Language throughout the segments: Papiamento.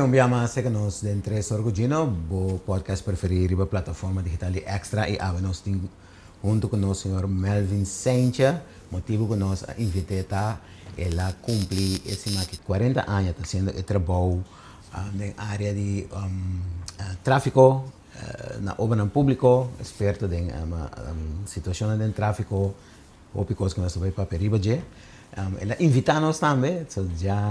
un bia mas seka nos den Tres Or ku Gino, bo podcast preferí riba plataforma digital di Extra i awe nos tin huntu ku nos señor Melvin Seintje. Motibu ku nos a invit'é ta el a kumpli e siman aki 40 aña ta hasiendo e trabou den área di tráfiko na obranan públiko, eksperto den situashonnan den tráfiko. Hopi kos ku nos ta bai papia riba dje. El a invitá nos tambe, so dja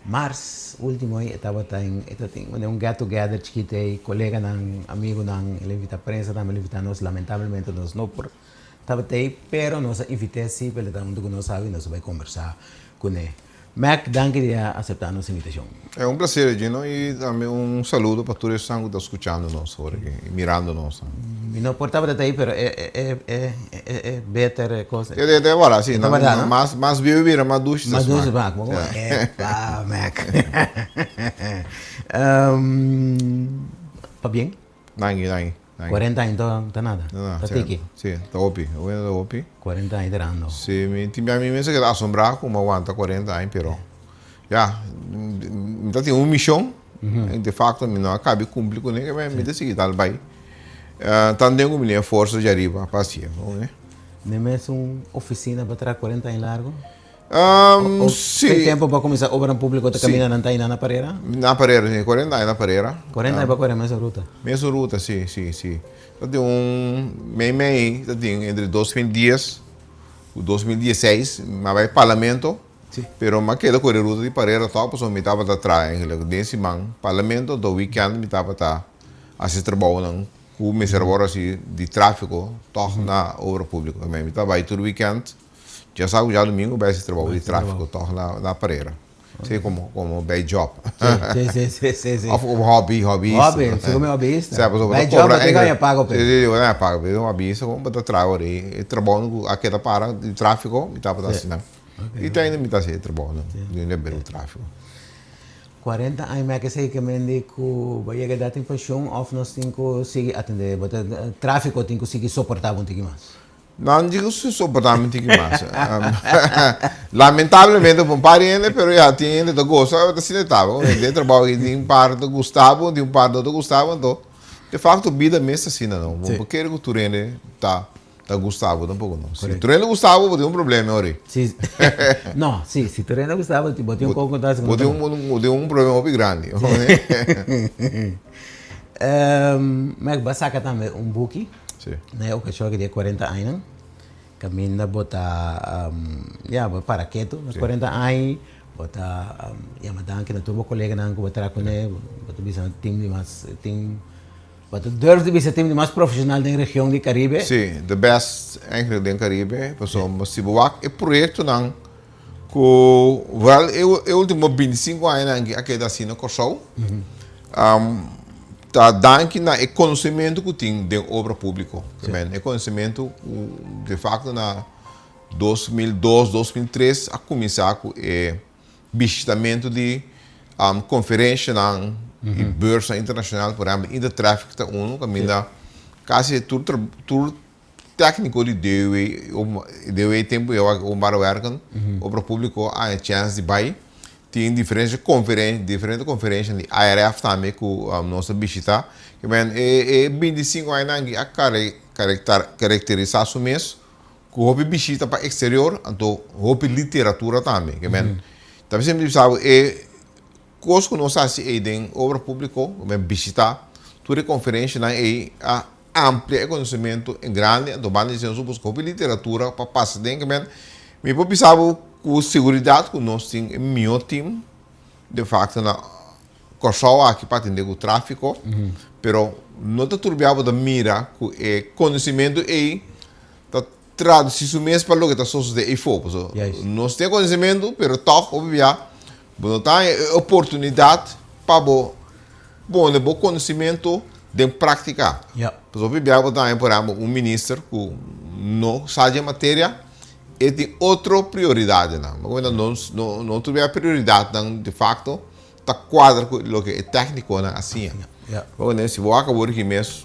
mars último ei e tabata en e tabatin un get together chikito ei, koleganan, amigunan, el a invitá prensa tambe, el a invitá nos, lamentablemente nos no por tabata ei, pero nos a invit'é si pa el ta huntu ku nos awe i nos a bai kombersá kuné. Mac, danki di a aseptá nos invitashon. E un placer, Gino, i tambe un saludo pa tur esnan ku ta skuchando nos ora aki i mirando nos tambe. Mi no por tabata ei, pero e e e e beter e kos. E e ta wòrda, si. Mas mas bieu bira, mas dushi ta smak. Mas dushi smak. Epa, Mac. Pabien. Danki, danki. 40 aña no ta nada. Ta tiki. Si, ta hopi. Ta hopi. 40 aña ta rando. Si, mi tin bia mi mes a keda asombrá ku mi a wanta 40 aña, pero ya, mi ta tin un mishon, de facto mi no a kabi kumpli kuné, mi ta sigui dal bai. Tan den ku mi tin e forsa djariba pa hasié. Ne mes un ofisina pa traha 40 aña largo? Si. Ki tempu bo a kuminsá obra públiko ta kaminda nan ta ayina na Parera? Na Parera, si. 40 aña na Parera. 40 aña bo a kore mesun ruta? Mesun ruta, si, si, si. Ta tin un mei mei, ta tin entre 2010 ku 2016 mi a bai Parlamento, pero mi a keda kore ruta di Parera tòg pasobra mi tabata traha eigenlijk den siman Parlamento, anto weekend mi tabata hasi trabounan ku mester a wòrdu hasi di tráfiko tòg na obra públiko. Mi ta bai tur weekend. Dja sa ku djadumingu bai hasi trabou di trafiko tòg na na Parera. Si komo komo bei job. Si si si si si. Òf komo hòbi hòbiista. Hòbi, si komo hòbiista. Si pasobra Bei job bo tin gaña pago p'e. Si si bo ta gaña pago p'e. Hòbiista komo bo ta traha ora ei e trabounan ku a keda para di trafiko mi tabata hasi nan. I te ainda mi ta hasi e trabounan di ber ku trafiko. 40 aña mi a ke sigui ke mendi ku bo yega edat tin penshun òf nos tin ku sigui atendé bo ta trafiko tin ku sigui soportá bo un tiki mas? Nan di ku su soportá mi tiki mas. Lamentablemente pa un par di hende, pero ya tin hende ta gosa, ta sinti ta bo. Den trabou aki tin un par ta gusta bo, tin un par no ta gusta bo, anto de facto bida mes ta asina no. Bo por kere ku tur hende ta ta gusta bo tampoco no. Si tur hende gusta bo, bo tin un problema ora ei. Si, no, si, si tur hende gusta bo, bo tin un koko ku ta hasi ku no ta bon. Bo tin un problema hopi grandi. Mek, bo a saka tambe un buki. Na e okashon aki di e 40 añanan, kaminda bo ta, ya, bo para ketu na 40 aña, bo ta yama danki na tur bo koleganan ku bo traha kuné, bo ta bisa tim di mas, tim, bo ta durf di bisa tim di mas profeshonal den region di Karibe. Sí, the best eigenlijk den Karibe, pasobra si bo wak e proyektonan ku, wèl, e ultimo 25 añanan aki a keda hasi na Kòrsou, Ta danki na e konosementu ku tin den obra públiko. E konosementu ku de fakto na 2002, 2003 a kuminsá ku e bishitamentu di konferenshanan i beursnan internashonal, por ehèmpel Intertraffic ta unu kaminda kasi tur tur tékniko di DUW, DUW tempu e openbare werken, obra públiko a haña chèns di bai. Tin diferente konferen diferente konferensha di IRF tambe ku nos a bishitá. Ke men e e 25 añanan aki a kare karektar karakterisá su mes ku hopi bishita pa eksterior anto hopi literatura tambe. Ke men ta bisa mi bisa bo e kos ku nos a hasi ei den obra públiko, ke men bishitá tur e konferenshanan ei a amplia e konosementu en grandi anto banda di esei nos a buska hopi literatura pa pasa den ke men mi por bisa bo ku seguridat ku nos tin e mihó tim de fakto na Kòrsou aki pa atendé ku tráfiko pero no ta tur bia bo ta mira ku e konosementu ei ta tradusí su mes pa loke ta sosodé eifó pasobra nos tin e konosementu pero tòg hopi bia bo no ta haña e oportunidat pa bo pone bo konosementu den práktika. Pasobra hopi bia bo ta haña por ehèmpel un minister ku no sa dje materia e tin otro prioridatnan. Bo kumenta no no tur bia prioridatnan de fakto ta kuadra ku loke e téknikonan a siña. Bo kumenta si bo wak awor aki mes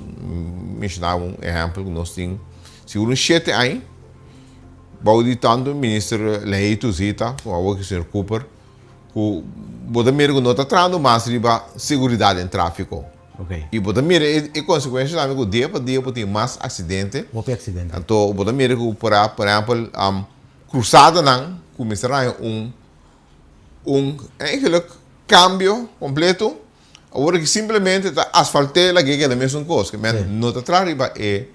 menshoná un ehèmpel ku nos tin sigur un shete aña bou di tantu minister Leito Zita ku awor ki señor Cooper. Ku Bo ta mira ku no ta trahando mas riba seguridat den tráfiko. I bo ta mira e konsekuensha tambe ku dia pa dia bo tin mas aksidente. Hopi aksidente. Anto bo ta mira ku por por ehèmpel krusadanan kuminsá haña un un eigenlijk kambio kompleto. Awor aki simplemente ta asfalt'é lag'é keda mesun kos. Ke men no ta traha riba e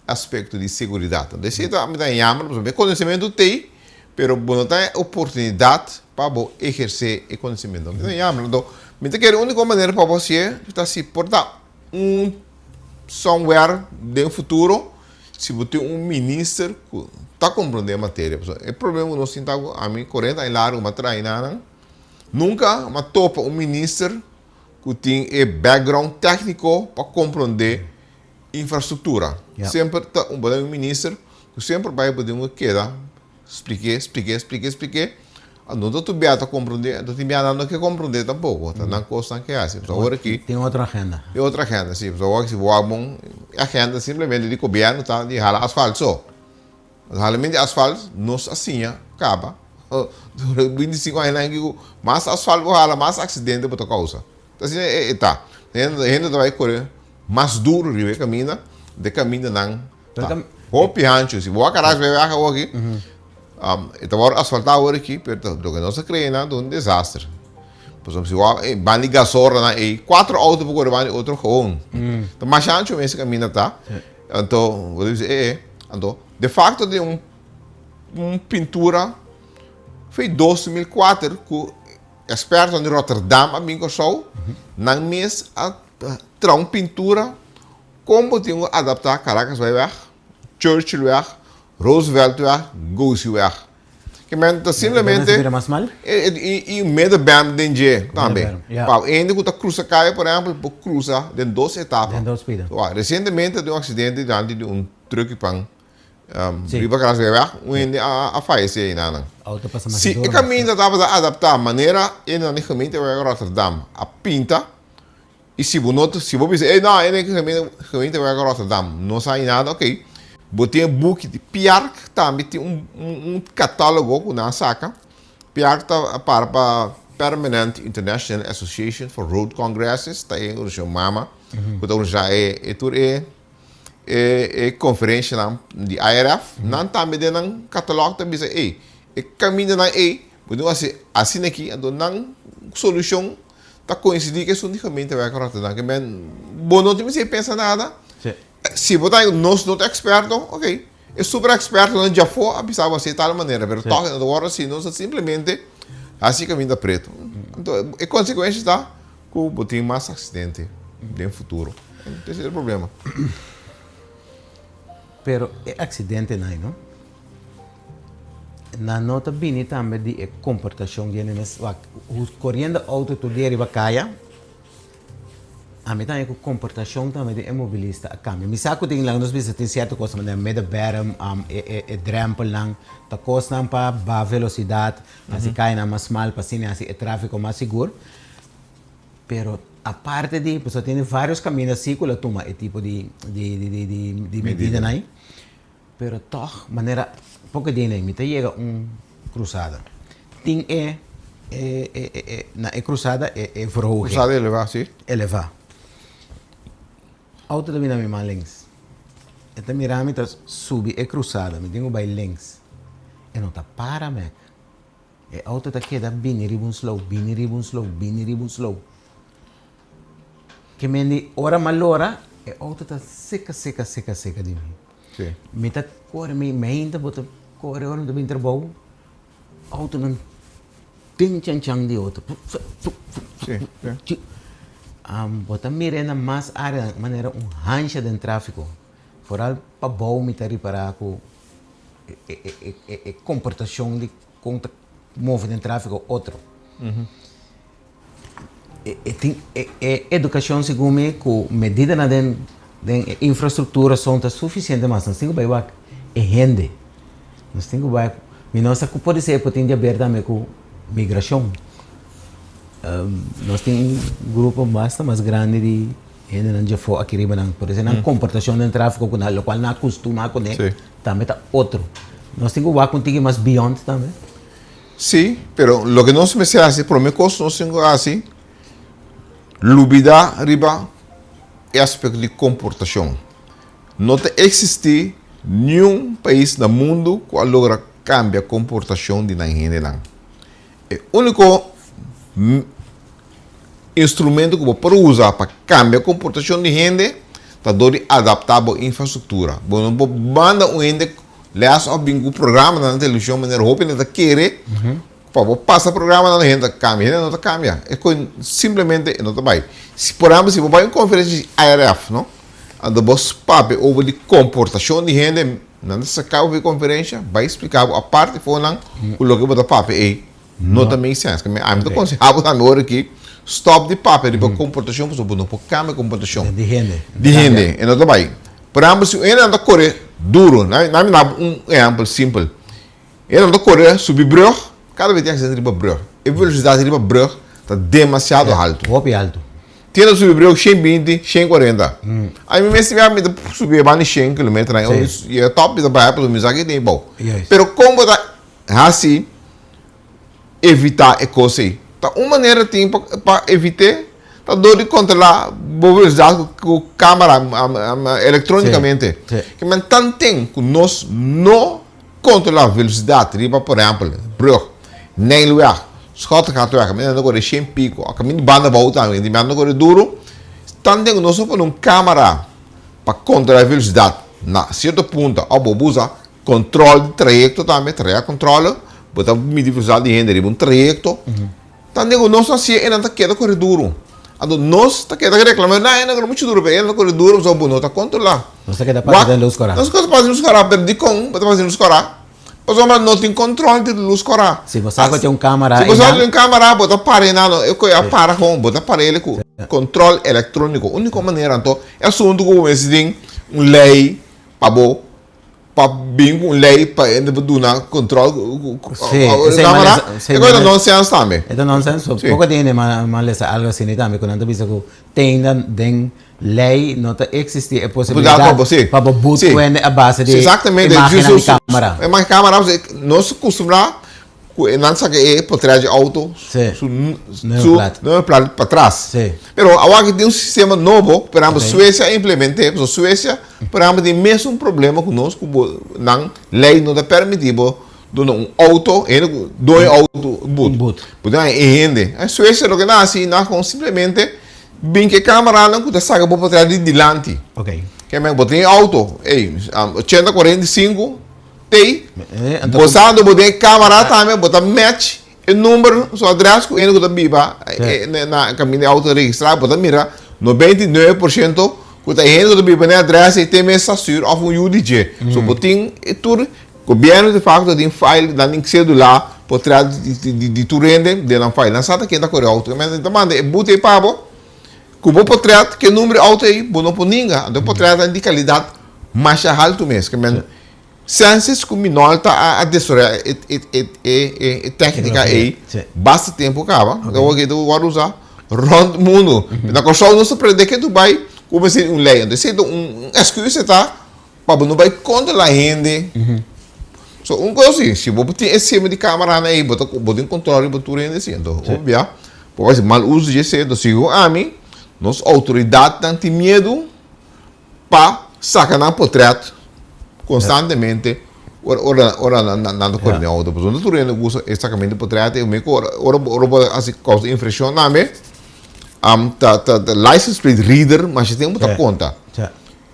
aspekto di seguridat. Anto esei ta mi ta yama pasobra e konosementu t'ei, pero bo no ta e oportunidat pa bo ehersé e konosementu. Mi ta yama. Anto mi ta kere úniko manera pa bo hasié ta si por ta un somewhere den futuro si bo tin un minister ku ta komprondé e materia. Pasobra e problema ku nos tin ta ku ami korenta aña largu mi a traha einan. Nunka m'a topa un minister ku tin e background tékniko pa komprondé infrastruktura. Semper ta un bo minister ku semper bai bo tin ku keda splik'é, splik'é, splik'é, splik'é. No ta tur bia ta komprondé, anto tin bia nan no ke komprondé tampoko. Ta nan kosnan ke hasi. Pasobra awor aki. Tin otro agenda. Tin otro agenda, si. Pasobra awor aki si bo wak bon, e agenda simplemente di gobièrnu ta di hala asfalt so. Halamentu di asfalt nos a siña kaba 25 añanan aki ku mas asfalt bo hala mas aksidente bo ta kousa. Ta asina e ta. Hende ta bai kore mas duru riba e kaminda, de kamindanan ta hopi hanchu. Si bo wak aras bai wak awor aki, e ta wòrdu asfaltá awor aki, pero loke nos a krea einan ta un desaster. Pasobra si wak banda di gasoranan ei, kuater outo por kore banda di otro gewoon. Ta masha hanchu mes e kaminda ta. Anto, bo ta bisa, e, e. Anto, de facto tin un, un pintura fei 2004 ku ekspertonan di Rotterdam a bin Kòrsou, nan mes a traha un pintura kon bo tin ku adaptá Caracasbaaiweg, Churchillweg, Rooseveltweg, Gosiweg. Ke men ta simplemente. Bira mas mal? I un middenberm den dje tambe. Pa hende ku ta krusa kaya, por ehempel, por krusa den dos etapa. Den dos pida. Resientemente tin un aksidente dilanti di un truck pan riba Krasweg, un hende a fayesé einan. Auto pasa mas Si e kaminda tabata adaptá manera e nan di gemeenteweg Rotterdam a pinta, I si bo no ta, si bo bisa, ey no, e gemeente werk Rotterdam no sa nada, ok, bo tin e buki di PIARC tambe tin un un catalogo ku nan a saka. PIARC ta para pa Permanent International Association for Road Congresses, ta e organisashon mama ku ta organisá e e tur e e e konferenshanan di IRF. Nan tambe den nan catalog ta bisa, ey, e kamindanan ey bo tin ku hasi asina aki, anto nan solushon Ta coincidi cu esun di gemeente werk Rotterdam ke men bo no tin mester pensa nada. Sí. Si bo ta nos no ta experto, ok. E super expertonan djafó a bisa bo hasi tal manera, pero toch no ta wòrdu hasi, nos ta simplemente hasi caminda preto. Anto e consecuencia ta cu bo tin mas accidente den futuro. Ese ta e problema. Pero e accidentenan no. Nan no ta bini tambe di e komportashon di hende mes wak koriendo outo tur dia riba kaya ami ta haña ku komportashon tambe di e mobilista a kambia. Mi sa ku tin laga nos bisa tin sierto kos manera middenberm e drempelnan ta kosnan pa baha velosidat hasi kayanan mas smal pa asina hasi e trafiko mas sigur pero aparte di pasobra tin varios kaminda si ku lo tuma e tipo di medidanan ei. Pero tòg, manera poko di nei mi ta yega un krusada. Tin e e e e na e krusada e e verhoging. Krusada elevá, si. Elevá. Outo ta bini na mi man links. E ta mira mi ta subi e krusada, mi tin ku bai links. E no ta para mèk. E outo ta keda bini riba un slow, bini riba un slow, bini riba un slow. Ke men di ora m'a lora, e outo ta seka, seka, seka, seka di mi. Sí. Mi ta kore, mi meinta bo ta kore ora mi ta bin trabou, outonan den chanchan di otro. Sí, sí. Bo ta mira na mas área manera un hansha den tráfiko. Foral pabou mi ta ripará ku e komportashon di kon ta move den tráfiko otro. E tin e edukashon segun mi ku medidanan den den e infrastruktura son ta sufisiente mas nos tin ku bai wak e hende nos tin ku bai mi no sa ku por ser por tin di aber tambe ku migrashon nos tin un grupo basta mas grandi di hendenan djafó aki riba nan por esei nan komportashon den trafiko ku nan lokual nan a kustumá kuné tambe ta otro nos tin ku wak un tiki mas beyond tambe. Sí, pero loke nos mester hasi, prome kos nos tin ku hasi, lubidá riba e aspekto di komportashon. No ta eksistí niun pais na mundu ku a logra kambia komportashon di nan hendenan. E úniko instrumento ku bo por usa pa kambia komportashon di hende ta dor di adaptá bo infrastruktura. Bo no por manda un hende les òf bin ku programanan na televishon manera hopi hende ta kere pa bo pasa programanan na hende ta kambia. Hende no ta kambia. E kos simplemente e no ta bai. Si por ehèmpel si bo bai un konferensia di IRF no, anto bo papia over di komportashon di hende, nan ta saka bo for e konferensia bai splika bo aparte for nan ku loke bo ta papia ei No ta make sense. Ami ta konseha bo tambe ora aki, stop di papia riba komportashon pasobra bo no por kambia komportashon. Di hende. Di hende. E no ta bai. Por ehèmpel, si un hende nan ta kore duru, nan mi daba un ehèmpel simpel. Hende nan ta kore subi brùg, kada bes tin aksidente riba brùg. E velosidat riba brùg ta demasiado haltu. Hopi haltu. Tin hende ta subi brùg 120, 140. Ami mes tin bia mi ta subi e banda di shen kilometer, yega tòp mi ta baha pasobra mi sa ke tin abou. Pero kon bo ta Hasi evitá e kos ei. Ta un manera tin pa evit'é ta dor di kontrolá bo velosidat ku kámara elektrónikamente. Ke men tanten ku nos no kontrolá velosidat riba por ehèmpel brùg, Nijlweg, Schottegatweg, mi anda kore shen piko, a kaminda di banda abou tambe, mi anda kore duru, tanten ku nos no pone un kámara pa kontrolá e velosidat na sierto punto òf bo usa Control di trayecto tambe, trayect controle, bo ta midi velocidad di hende riba un trayecto. Ta nego nos no hacié, enan ta keda kore duro. Anto nos ta keda reclama, na enan kore mucho duro, pero enan ta kore duro pasobra bo no ta controla. Nos ta keda pasa den luz kora. Nos ta keda pasa den luz kora, pero dikon bo ta pasa den luz kora? Pasobra no tin control di luz kora. Si bo sa ku tin un camera Si bo sa ku tin un camera, bo ta para enan, no, e koe a para gewoon, bo ta para el ku control electronico. Unico manera, anto e asunto ku bo mester tin un ley pa bo pa bin ku un lei pa hende por duna control ku Sí, esei camara, m'a lesa, e cosa ta nonsense tambe. E ta nonsense, so Sí. poko di hende m'a m'a lesa algo asina tambe ku nan ta bisa ku tenda den lei no ta existi e Posibilidad posibilidad pa bo, sí. pa bo but Sí. ku hende a base Sí, di exactamente. imagennan di camara. Imagen camara, nos kustumbrá Ku e nan saka e potrèt di outo su nummerplaat patras. Pero awor aki tin un sistema nobo, por ehempel Suecia a implement'é, pasobra Suecia por ehempel tin mesun problema ku nos ku bo nan lei no ta permití bo duna un outo, hende ku doño outo but. Bo tin e hende. En Suecia loke nan hasi nan kon simplemente bin ku e kameranan ku ta saka bo potrèt di dilanti. Ke men bo tin e outo, ey, ochenta 45. Tei, bo sa ando bo den e camara tambe, bo ta match e number, su adres ku hende ku ta biba na kaminda e auto ta registrá, bo ta mira 99% ku ta e hende ku ta biba na e adres ei te mes sa stuur òf un yu di dje. So bo tin e tur, gobièrnu de facto tin file, nan tin sedula, potret di tur hende den nan file. Nan sa ta ken ta kore auto. Nan ta manda e boete ei pa bo, ku bo potret, ku e number di auto ei, bo no por ninga. Anto e potretnan di kalidat masha haltu mes. Census ku Minolta a a desaroyá e e e e e téknika ei basta tempu kaba. Awor aki ta wòrdu usá rònt mundu. Na Kòrsou nos ta prende ke Dubai ku mester un lei. Anto esei ta un èskuse ta pa bo no bai kontrolá hende. So un kos si, si bo tin e sistema di kameranan ei bo ta bo tin kontrol riba tur hende si. Anto hopi bia bo hasi mal uso di esei. Anto segun ami nos outoridatnan tin miedu. pa saca nan potret constantemente ora ora ora nan nan ta core den auto pasobra no tur hende gusta e sacamento di potret e mi ora ora ora bo haci causa infraccion tambe ta ta license plate reader masha tempo ta conta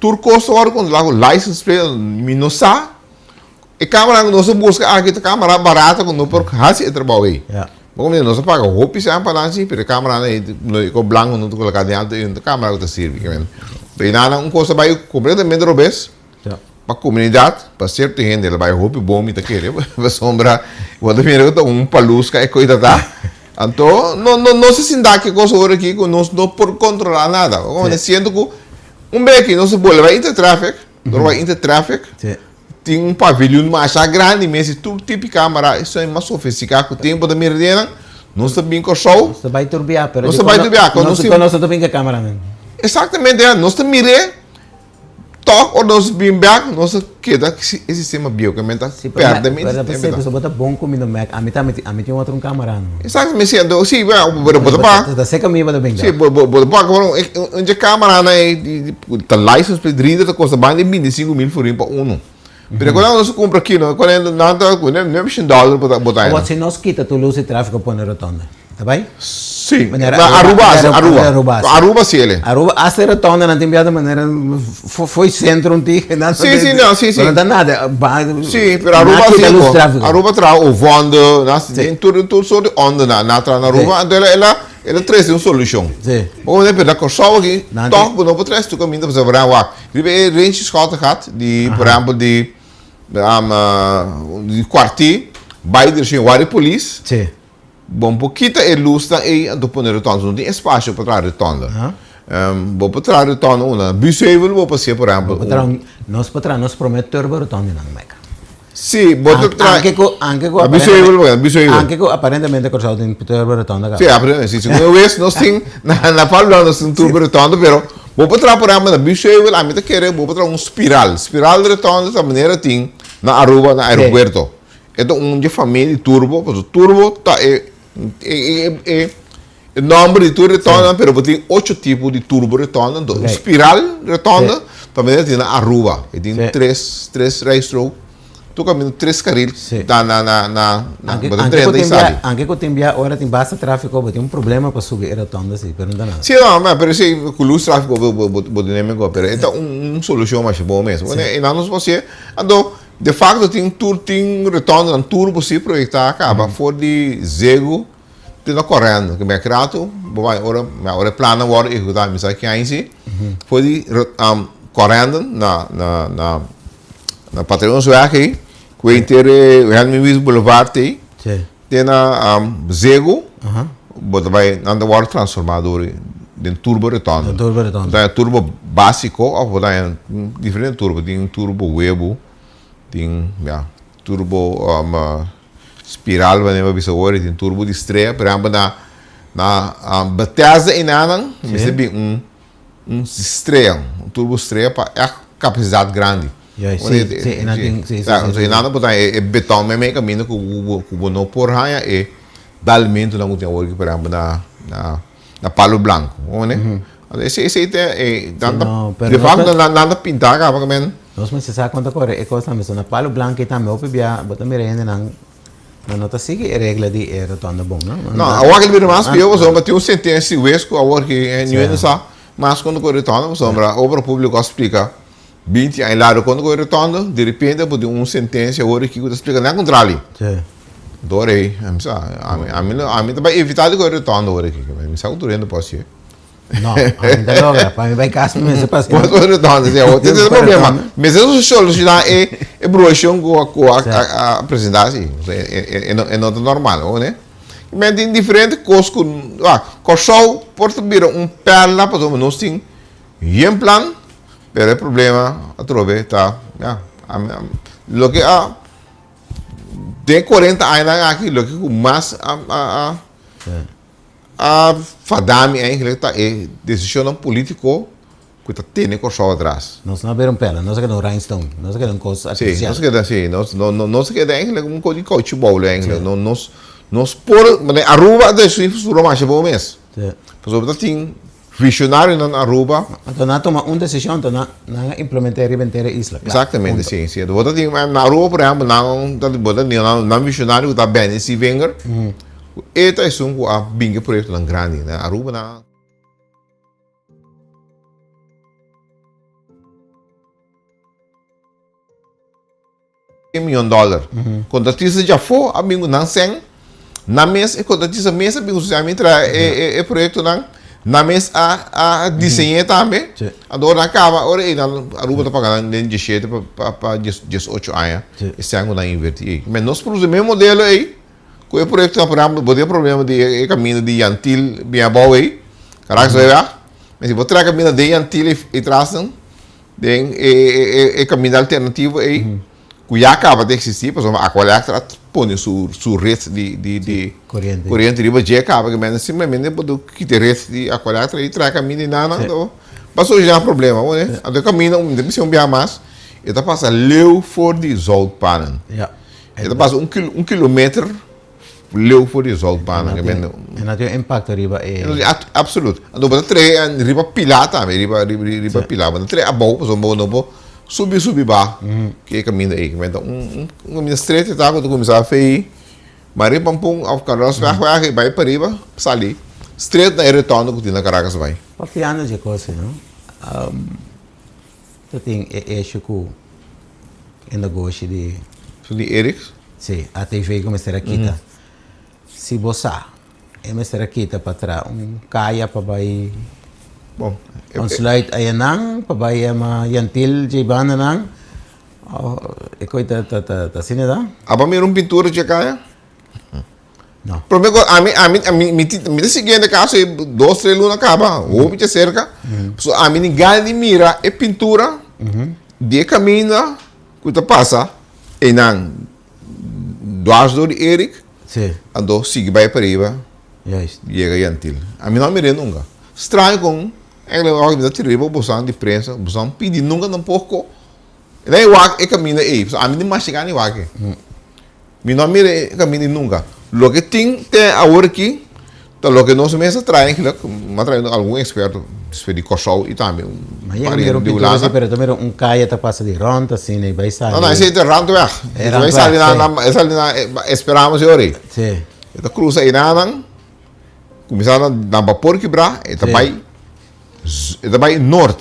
tur cos ta worde controla cu license plate mi no sa E camera cu nos a busca aki ta camera barata cu no por haci e trabao ey. Bo como nos a paga hopi cen pa nan si, pero e camera nan ey no e blanco no ta coloca den alto ey no ta camera cu ta sirbi. Pero nan un cos a bay completamente robes pa comunidad, pa cierto hende el a bay hopi bon mi ta kere pasobra bo ta mira cu ta un palusca e coy ta ta. Anto no no no se sinta ki cos ora aki cu nos no por controla nada. Bo como siento cu un bes aki nos a bolbe bay intertraffic, nos a bay intertraffic. Tin un paviljoen masha grandi mes i tur tipo camera esei mas sofisticá ku tin bo ta mira den nan. Nos ta bin Kòrsou. Nos ta bai tur bia pero Nos ta bai tur bia nos ta bin ku e cameranan. Exactamente ya nos ta mir'é. Tòg ora nos bin bèk, nos a keda ku e sistema bieu, ke men ta pèrdè men sistema. Sí, pero bo ta bon ku mi no mèk. Ami tambe tin, ami tin otro un kamera no. Exacto, mi siento, sí, bueno, pero bo ta paga. Ta seka mi bo ta bin Sí, bo bo ta paga por un dje kameranan ei, ta license plate reader ta kosta banda di 25.000 florin pa unu. Pero ku nos a kumpra aki no, nan ta ku nuebe shen dòler bo ta bo ta Awor si nos kita tur lus di tráfiko pone rotonde, ta bai? Sí, na Aruba hasi, Aruba. Aruba hasi. Aruba si ele. Aruba hasta e rotonde nan tin bia di manera fo'i sentro un tiki. Sí, sí, no, sí, sí. Pero no ta nada. Sí, pero Aruba Nan hasi kita lus ko. tráfiko. Aruba traha ovonde, nan hasi den tur tur sort di onde nan a traha na Aruba, anto el a el a trese un solushon. Sí. Bo komprende? Pero na Kòrsou aki Nan tin tòg bo no por trese tur kaminda pasobra wak. Riba e renchi Schottegat di por ehempel di di Kwarti bai direccion Wari Polis. Sí. Bo por kita e lusnan ei anto pone rotonde. No tin espacio pa traha rotonde. Bo por traha rotonde unda? Busheuvel bo por hacié por ehempel. Bo por traha un, nos por traha nos prome turbo rotondenan meka. Sí, bo ta traha. Anke ku, anke ku Na Busheuvel bo, na Busheuvel. Anke ku aparentemente Kòrsou tin turbo rotonde kaba. Sí, aparentemente sí. Segun e wes nos tin, na na Paludan nos tin turbo rotonde, pero bo por traha por ehempel na Busheuvel, ami ta kere bo por traha un spiral. Spiral rotonde ta manera tin na Aruba na aeropuerto. E ta un dje famia di turbo, pasobra turbo ta e e e E nomber di tur rotonda, pero bo tin ocho tipo di turbo rotonda, enton un spiral rotonda ta manera tin na Aruba, e tin tres, tres rijstrook, tur caminda tres carril na na na na na bo ta drenta y sali. Anke cu tin bia ora tin basta trafico bo tin un problema pa subi e rotonda si, pero no ta nada. Si no, ma pero si cu luz trafico bo bo bo tene mehor, pero e ta un un solucion masha bon mes, e nan nos por hacié, anto de facto tin tur tin rotondanan turbo si proyecta caba for di Zegu. Tin ta corendo, ke mi kratu, bo bai ora, mi ora e plannan wòrdu ehekutá, mi sa ki aña si, for di corendo na na na na Patrionsweg ei, ku henter e Wilhelmina Wies Boulevard ei, te na Zego, bo ta bai, nan ta wòrdu transformá dor den turbo rotonde. Bo ta haña turbo básiko òf bo ta haña diferente turbo, tin turbo webu, tin ya turbo. Spiral wanneer bo bisa ora tin turbo di strea, por ehempel na na Bethesda enanan mester bin un un strea, un turbo strea pa ègt kapasidat grandi. Juist, si, si, enan tin, si, si, si. Enan por ta e beton mei kaminda ku ku bo no por haña e dalmentunan ku tin awor aki por ehempel na na na Palo Blanco, bo mane? Esei esei ta e nan ta de facto nan ta pinta kaba men. Nos mester sa kon ta kore e kosnan pasobra na Palo Blanco ei tambe hopi bia bo ta mira hendenan nan no ta sigui e regla di e rotonda bon no. No, awor ke ta bira mas pio pasobra tin un sentensia di hues ku awor ke niun hende sa mas kon ta kore rotonda pasobra obra publico a splika 20 aña largo kon ta kore rotonda direpente bo tin un sentensia awor aki ku ta splika nan kontrali. Dor ei ami sa ami ami ta bai evita di kore rotonda awor aki mi sa ku tur hende por hasié. No, ami ta logra. Pa mi bai kas mi mester pasa. Por por rotonda, sí. Awor, ese es el problema. Mester soluciona e e bruacion cu cu a a presenta así. E e e no ta normal, bo ne? Men tin diferente cos cu ah, Kòrsou por ta bira un perla pasobra nos tin yen plan, pero e problema atrobe ta, ya, ami loke a den 40 añanan aki loke cu mas a a a A fada mi eigenlijk ta e decisionnan politico cu ta tene Corsou atras. Nos no a bira un perla, nos a keda un rhinestone, nos a keda un cos artificial. Si, nos a keda, si, nos, no, no, nos a keda eigenlijk un cos di cauchiboulo eigenlijk. No, nos, nos por, manera Aruba a destrui futuro masha bon mes. Si. Pasobra ta tin visionarionan na Aruba. Anto nan a tuma un decision, anto nan, nan a implementa riba henter e isla, kla. Exactamente, si, si. Bo ta tin, na Aruba por ehempel, nan ta, bo ta tin nan, nan visionario cu ta Benny Sievinger. E ta esun ku a bin ku e proyektonan grandi na Aruba na. Miyon dòler. Kontratista djafó a bin ku nan sèn, nan mes e kontratista mes a bin ku su sèn a bin traha e proyektonan, nan mes a a diseñ'é tambe. Anto ora nan kaba, ora ei nan Aruba ta paga nan den dieshete pa pa diesocho aña e sèn ku nan invertí ei. Nos produsi e mes modelo ei. Ku e proyekto ta por ehempel, bo tin e problema di e kaminda di Yantil bin abou ei, Caracas bai wèg, ma si bo traha kaminda den Yantil ei trasnan, den e kaminda alternativo ei, ku ya kaba ta eksistí, pasobra Aqualectra a pone su su ret di di di koriente riba dje kaba, ke mende simplemente bo ta kita e ret di Aqualectra i traha kaminda ei nan, anto. Pa soluciona problema, bo ne? Anto e caminda, mi ta bisa un biaha mas, e ta pasa leu for di zoutpannen. Ja. E ta pasa un kil, un kilometer leu for di zoutpannen. E no tin un impacto riba e. Absoluut. Anto bo ta trae riba pila tambe, riba, riba, riba pila. Bo ta trae abou, pasobra bo no por subi, subi ba ku e caminda ei. Un, un caminda stret e ta ku ta cuminsa fei. Maria Pampun of Carlosweg weg i bai pariba sali straight na e rotonde ku tin na Caracas bai. Papiando dje kos ei no, ta tin e esho ku e negoshi di. Su di Eriks? Si, ATV ku mester a kita. Si bo sa, e mester a kita pa tra un kaya pa bai Bon, e. Ontsluit ayanan pa bai ama Yantil dje bandanan. E koi ta ta ta ta asina ta? Aba mira un pintura dje kaya? No. Prome ku ami ami ami mi ti mi ta siguiendo e kaso ei dos tres luna kaba hopi dje serka so ami ni gana di mira e pintura di e kaminda ku ta pasa einan dwars dor di Eric Si. anto sigui bai pariba Juist. yega Yantil ami no a mir'é nunka straño kon Eigenlijk ora mi ta tira riba bosan di prensa, bosan pidi nunka tampoko. E na e wak e kaminda ei, pasobra ami di masha gana e wak ei. Mi no a mira e kaminda ei nunka. Loke tin te awor aki ta loke nos mes a trae eigenlijk, mi a trae algun eksperto despues di Kòrsou i tambe un par di Hulanda. Pero ta mira un kaya ta pasa di rònt asina i bai sali. No, no, esei ta randweg. E randweg, si. E sali na Esperamos e ora ei. Si. E ta krusa einanan. Kuminsá na na bapor kibrá, e ta bai e ta bai nort.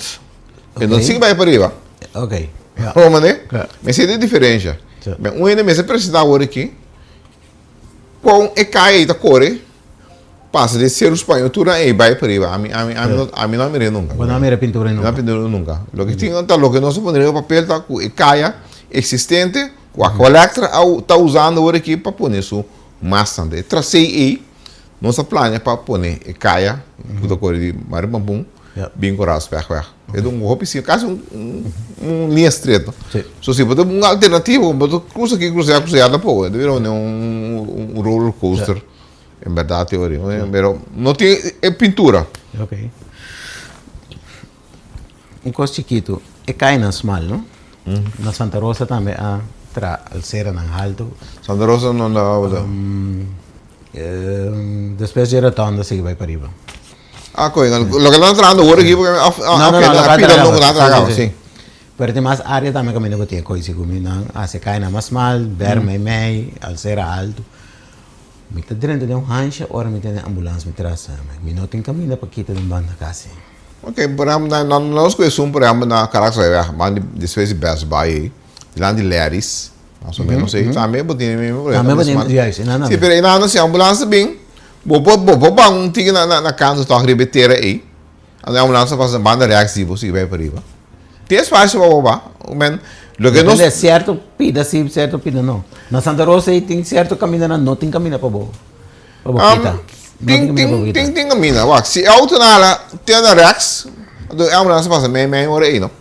E no sigui bai pariba. Ok. Ja. Por manera? Ja. Mester e diferensha. Ja. Un hende mester presentá awor aki kon e kaya ei ta kore pasa den Seru Spañó tur nan ei bai pariba. Ami ami ami no ami no a mir'é nunka. Bo no a mira pintura nunka? No a pintura nunka. Loke tin ta loke nos a pone riba papel ta ku e kaya eksistente ku Aqualectra a ta usando awor aki pa pone su mastnan. E trasé ei Nos a plania pa pone e kaya ku ta kore di Maria Pampun bin ku Raspegweg. E ta un hopi si, kasi un un liña stret. So si bo ta un alternativa bo ta krusa aki krusa aya krusa aya tampoco. E ta bira un un roller coaster en berdad te ori. Pero no tin e pintura. Un kos chikitu, e kayanan smal, no? Na Santa Rosa tambe a tra alseranan haltu. Santa Rosa no na tabata? Despues dje rotonda sigui bai pariba. Ah, koe, loke nan ta trahando awor aki, porque of, No, no, no, oké, loke nan a pida traha loke nan a traha kaba, kaba, si, si. Pero tin mas área tambe kaminda ku tin e koi sigur mi nan hasi e kayanan mas smal, ber mei mei, alsera haltu. Mi ta drenta den un hansha ora mi tene ambulans mi tras, mi no tin kaminda pa kita den banda kasi. Ok, por ehempel, na, na, nos ku esun, por ehempel, na Caracasweg, banda di, despues di Best Buy ei, dilanti di Larry's, mas o menos ei, tambe bo tin e mismo problema. Tambe bo tin, juist, einan tambe. Si, pero einan si ambulans ta bin, bo por, bo por ban un tiki na, na, na kanto tòg riba e tera ei, anto e ambulans ta pasa na banda rèks di bo, sigui bai pariba. Tin espasio pa bo ba, men, loke nos. Depende, sierto pida si, sierto pida no. Na Santa Rosa ei tin sierto kamindanan no tin kaminda pa bo. Pa bo kita. Tin, tin, tin, tin camina. Wak, si e auto na hala te na rechts, anto e ambulance pasa mei mei ora ei, no?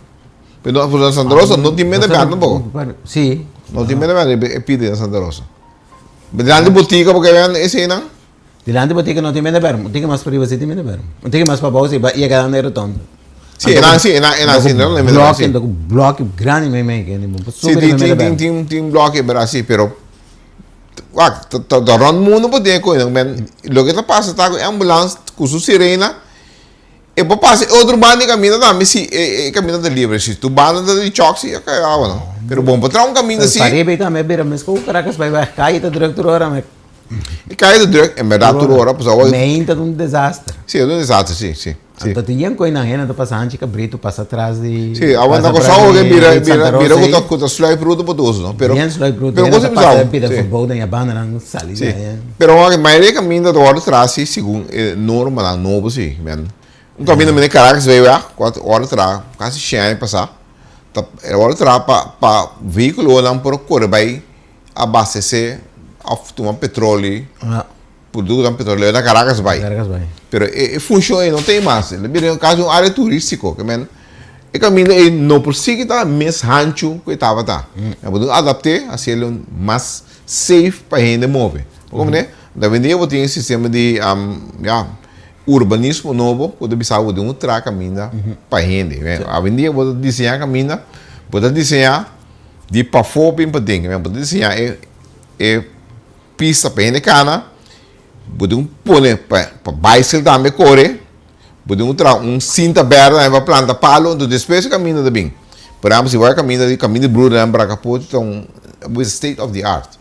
Pero no, na Santa Rosa no tin mende bèn tampoco. Sí. No tin mende bèn e pide na Santa Rosa. Dilanti botica porque ven eseinan. Dilanti botica no tin mende bèn. Un tiki mas pariba si tin mende bèn. Un tiki mas pabou si ba yega na e rotonda. Sí, enan sí, enan, enan sí, no mende bèn, sí. Bloki, bloki grandi mei mei. Sí, tin, tin, tin, tin, tin bloki, pero así, pero Wak, ta, ta, ta rond mundo bo tin e koinan. Men, loke ta pasa ta ku e ambulans ku su sirena, e por pasa e otro banda di kaminda tambe si e, e kaminda ta libre. Si tur banda ta di chòk, si a kai awa no. Pero bon por traha un kaminda si. Pariba i tambe bira mes ku Caracas bai bai, kaya ta drùk tur ora, me. E kaya ta drùk, en bèrdat tur ora, pasobra. Meinta ta un desaster. Si, e ta un desaster, si, si. Sí. Anto tin yen koe nan hende ta pasa hanchi kabritu pasa tras di. Sí, awa na Kòrsou oke bira bira bira ku ta ku ta sluip ruta pa tur no, pero Bien sluip ruta, hende ta pasa pida verboden ya banda nan sali Sí. Pero wak mayoria kaminda ta wòrdu traha si segun e normanan nobo si, men. Un kaminda mene Caracas bay wèg ku a wòrdu traha kasi shen aña pasá ta e wòrdu traha pa pa vehíkulonan por kore bai abastesé òf tuma petroli. Produktonan petrolero na Caracas bai. Caracas bai. Pero e, e funshon ei no ta ei mas. El a bira kasi un área turístiko. Ke men, e kaminda ei no por sigui ta mes hanchu ku e tabata. Mm. Bo tin adapt'é, hasiel un mas safe pa hende move. Bo komprendé? Mm. Awendia bo tin e sistema di, um, ya, Urbanismo nobo ku ta bisa bo den un tra kaminda pa hende. Awendia bo ta diseñá kaminda, bo ta diseñá di pafó bin paden. Bo ta diseñá e e pista pa hende kana, bo tin ku pone pa pa baiskel tambe kore, bo tin ku traha un sinta bèrdè tambe pa planta palu, enton despues e kaminda ta bin. Por ehèmpel si bo wak kaminda di kaminda di Broedernan Brakapoort ta un state of the art.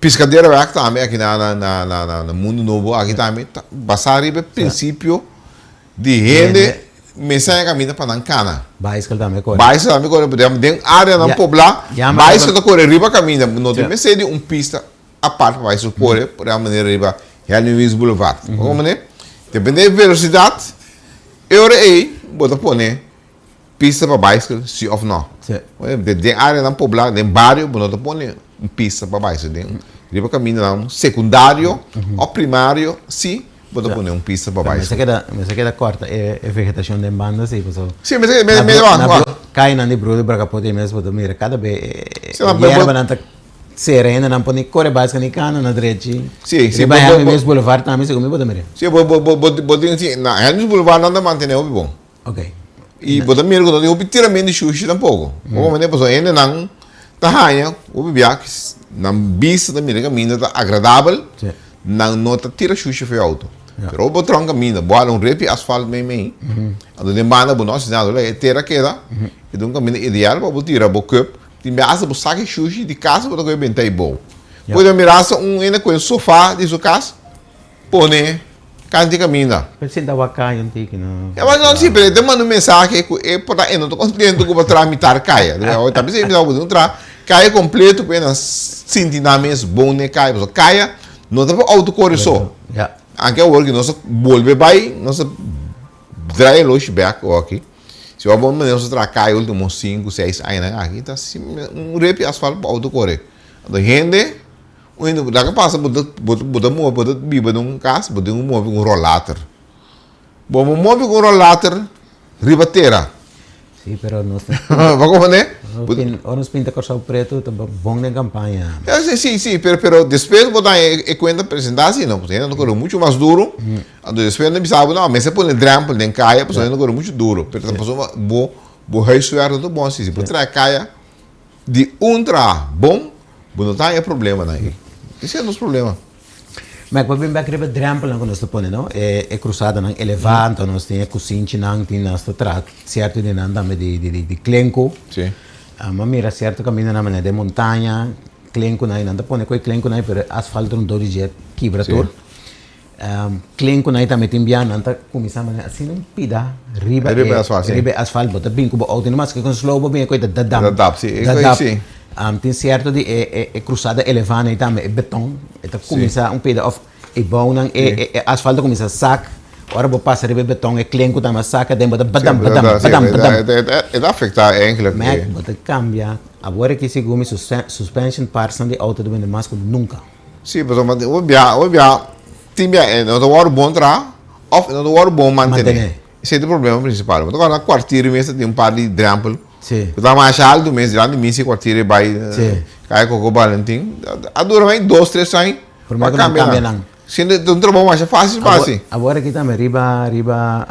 Piscaderaweg tambe aki na na Mundo Nobo aki tambe ta basá riba e prinsipio di hende mester haña kaminda pa nan kana. Baiskel tambe kore. Baiskel tambe kore, den áreanan poblá baiskel ta kore riba kaminda, no tin mester di un pista apart pa baiskel kore, por ehèmpel manera riba Henry Wiens Boulevard. Bo komprendé? Depende e velosidat e ora ei bo ta pone Pista pa baiskel, si of no? Den areanan poblá, den bario, bo no ta pone un pista pa baiskel. Den riba kamindanan sekundario òf primario, si bo ta pone un pista pa baiskel. Mester keda, mester keda kòrta e vegetashon den banda si, pasobra. Si, mester keda, mester wak, wak. Kayanan di Broeder Brakapote mes bo ta mira kada be e yerbanan ta sera, hendenan por ni kore baiskel ni kana na drechi. Si, si. Riba Henry Mills Boulevard tambe segun mi bo ta mira. Si, bo, bo, bo, bo tin, si, na Henry Mills Boulevard nan ta mantene hopi bon. Ok. I bo ta mira ku no tin hopi tiramentu di shushi tampoko. Bo comprende? Pasobra hendenan ta haña hopi bia nan bista ta mira kaminda ta agradabel, nan no ta tira shushi for e outo. Pero ora bo traha un kaminda, bo hala un repi asfalt mei mei, anto den banda bo no hasi nada, e tera keda, e ta un kaminda ideal pa bo tira bo cup, tin bia asta bo saka e shushi di kas bo ta kohe benta ei bou. Por ta mira asta un hende kohe sofa di su kas, Pone kant di kaminda. Pero sinta wak kaya un tiki no. Ya mas no si pero e ta manda un mensahe ku e por ta e no ta kontento ku bo traha mitar kaya. Ta bisa e bo tin traha kaya kompleto ku e nan sinti nan mes bon den kaya pasobra kaya no ta pa outo kore so. Anke awor ku nos a bolbe bai nos a draai e loshi bek awor aki. Si bo a bon manera nos a traha kaya ultimo sinku seis añanan aki ta un repi asfalt pa outo kore. Anto hende. Un hende laga pasa bo ta bo ta move bo ta biba den un kas bo tin ku move ku un rolater. Bo no move ku un rolater riba tera. Sí, pero nos Bo komprende? Ora nos pinta Kòrsou pretu ta bon den kampaña. Ja, sí, sí, sí, pero pero despues bo ta haña e kuenta presentá asina, no, pasobra hende ta kore muchu mas duru. Anto despues nan bisa bo, no, mester pone drèmpel den kaya pasobra hende ta kore muchu duru. Pero ta pasobra bo bo huiswerk no ta bon asina. Si bo traha kaya Di un traha bon, bo no ta haña problemanan ei. Esei ta nos problema. Mek, bo bin bek riba e drempelnan ku nos ta pone, no? E e krusadanan elevá, anto nos tin e kusinchinan, tin nos ta traha sierto di nan tambe di di di klenku. Sí. Mi a mira sierto kamindanan manera den montaña, klenkunan, i nan ta pone ku e klenkunan ei, pero e asfalt rondó di dje kibra tur. Klen ku nan ta mete bia nan ta kuminsá manera asina un pida riba e riba e asfalt bo ta bin ku bo outo no mas ke kon slow bo bin e koi ta dadam dadap si e koi si tin sierto di e e krusada elevá nan tambe e beton e ta kuminsá un pida òf e bounan e e asfalt ta kuminsá sak ora bo pasa riba e beton e klen ku tambe a sak aden bo ta badam badam badam badam e ta afektá eigenlijk mek bo ta kambia awor aki segun mi suspension parts nan di outo ta bini mas ku nunka. Sí, pasobra un bia, un bia, tin bia e no ta wòrdu bon traha òf e no ta wòrdu bon mantené. Esei ta e problema prinsipal. Bo ta kòrda na kwartier mes ta tin un par di drèmpel ku ta masha altu mes, dilanti misa e kwartier e bai Kaya Koko Balentin. A dura mai dos, tres aña pa kambia nan. Siendo ta un trabou masha fásil pa hasi. Awor aki tambe riba, riba,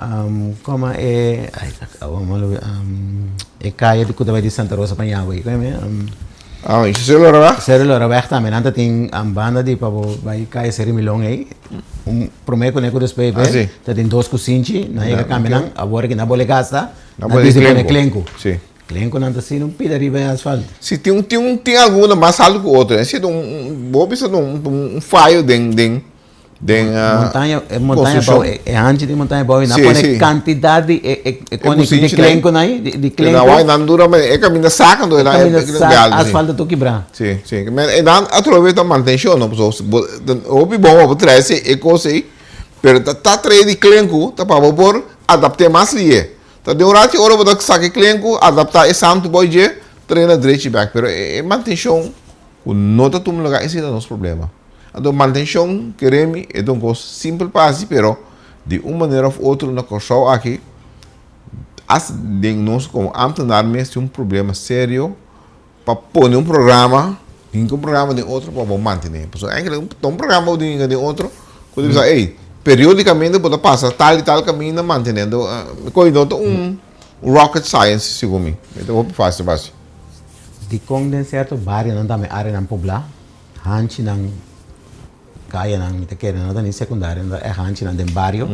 koma e, ai, awor mi a lubida, e kaya ku ta bai di Santa Rosa pa Ñawe, koe mi? Ah, i Sero Loraweg? Sero Loraweg tambe, nan ta tin banda di pa bo bai kaya Seri Milon ei, un prome ku ne ku despues Ah, si. ta tin dos kusinchi, nan yega kambia nan, awor aki nan bole gasta, Nan nan pone bisa pone klenku. klenku. Si. Klenku nan ta asina un pida riba e asfalt. Si, tin un, tin un, tin algun mas altu ku otro. Esei ta un, un, bo bisa ta un, un fayo den, den, den Montaña, e montaña bou, konstrukshon. e hanchi di montaña bou, i nan Sí, pone sí. kantidat di e, e, e E koni, di kusinchi klenkunan ei, di, di E klenku. nan wak nan dura manera, e kaminda saka anto E e nan, kaminda e saka, galdi, si. asfalt ta tur kibrá. Sí, sí. Men e nan atrobe ta mantenshon, no? Pasobra bo, hopi bon bo trese e kos ei, pero ta, ta trae di klenku ta pa bo por adapt'é mas lihe. Ta den un rati ora bo ta saka e klenku, adaptá e santu bo dje, trae na drechi bèk. Pero e mantenshon ku no ta tuma lugá esei ta nos problema. Anto mantenshon, kere mi, e ta un kos simpel pa hasi, pero di un manera òf otro na Kòrsou aki, asta den nos komo ámtenar mes tin un problema serio pa pone un programa, hinka un programa den otro pa bo mantené. Pasobra eigenlijk ta un programa bo tin hinka den otro ku ta bisa, ey. Periódikamente bo ta pasa tal i tal kaminda manteniendo koe no ta un rocket science segun mi. E ta hopi fácil pa hasi. Dikon den sierto barionan tambe áreanan poblá, hanchinan, kayanan, mi ta kere no ta ni sekundario, no ta e hanchinan den bario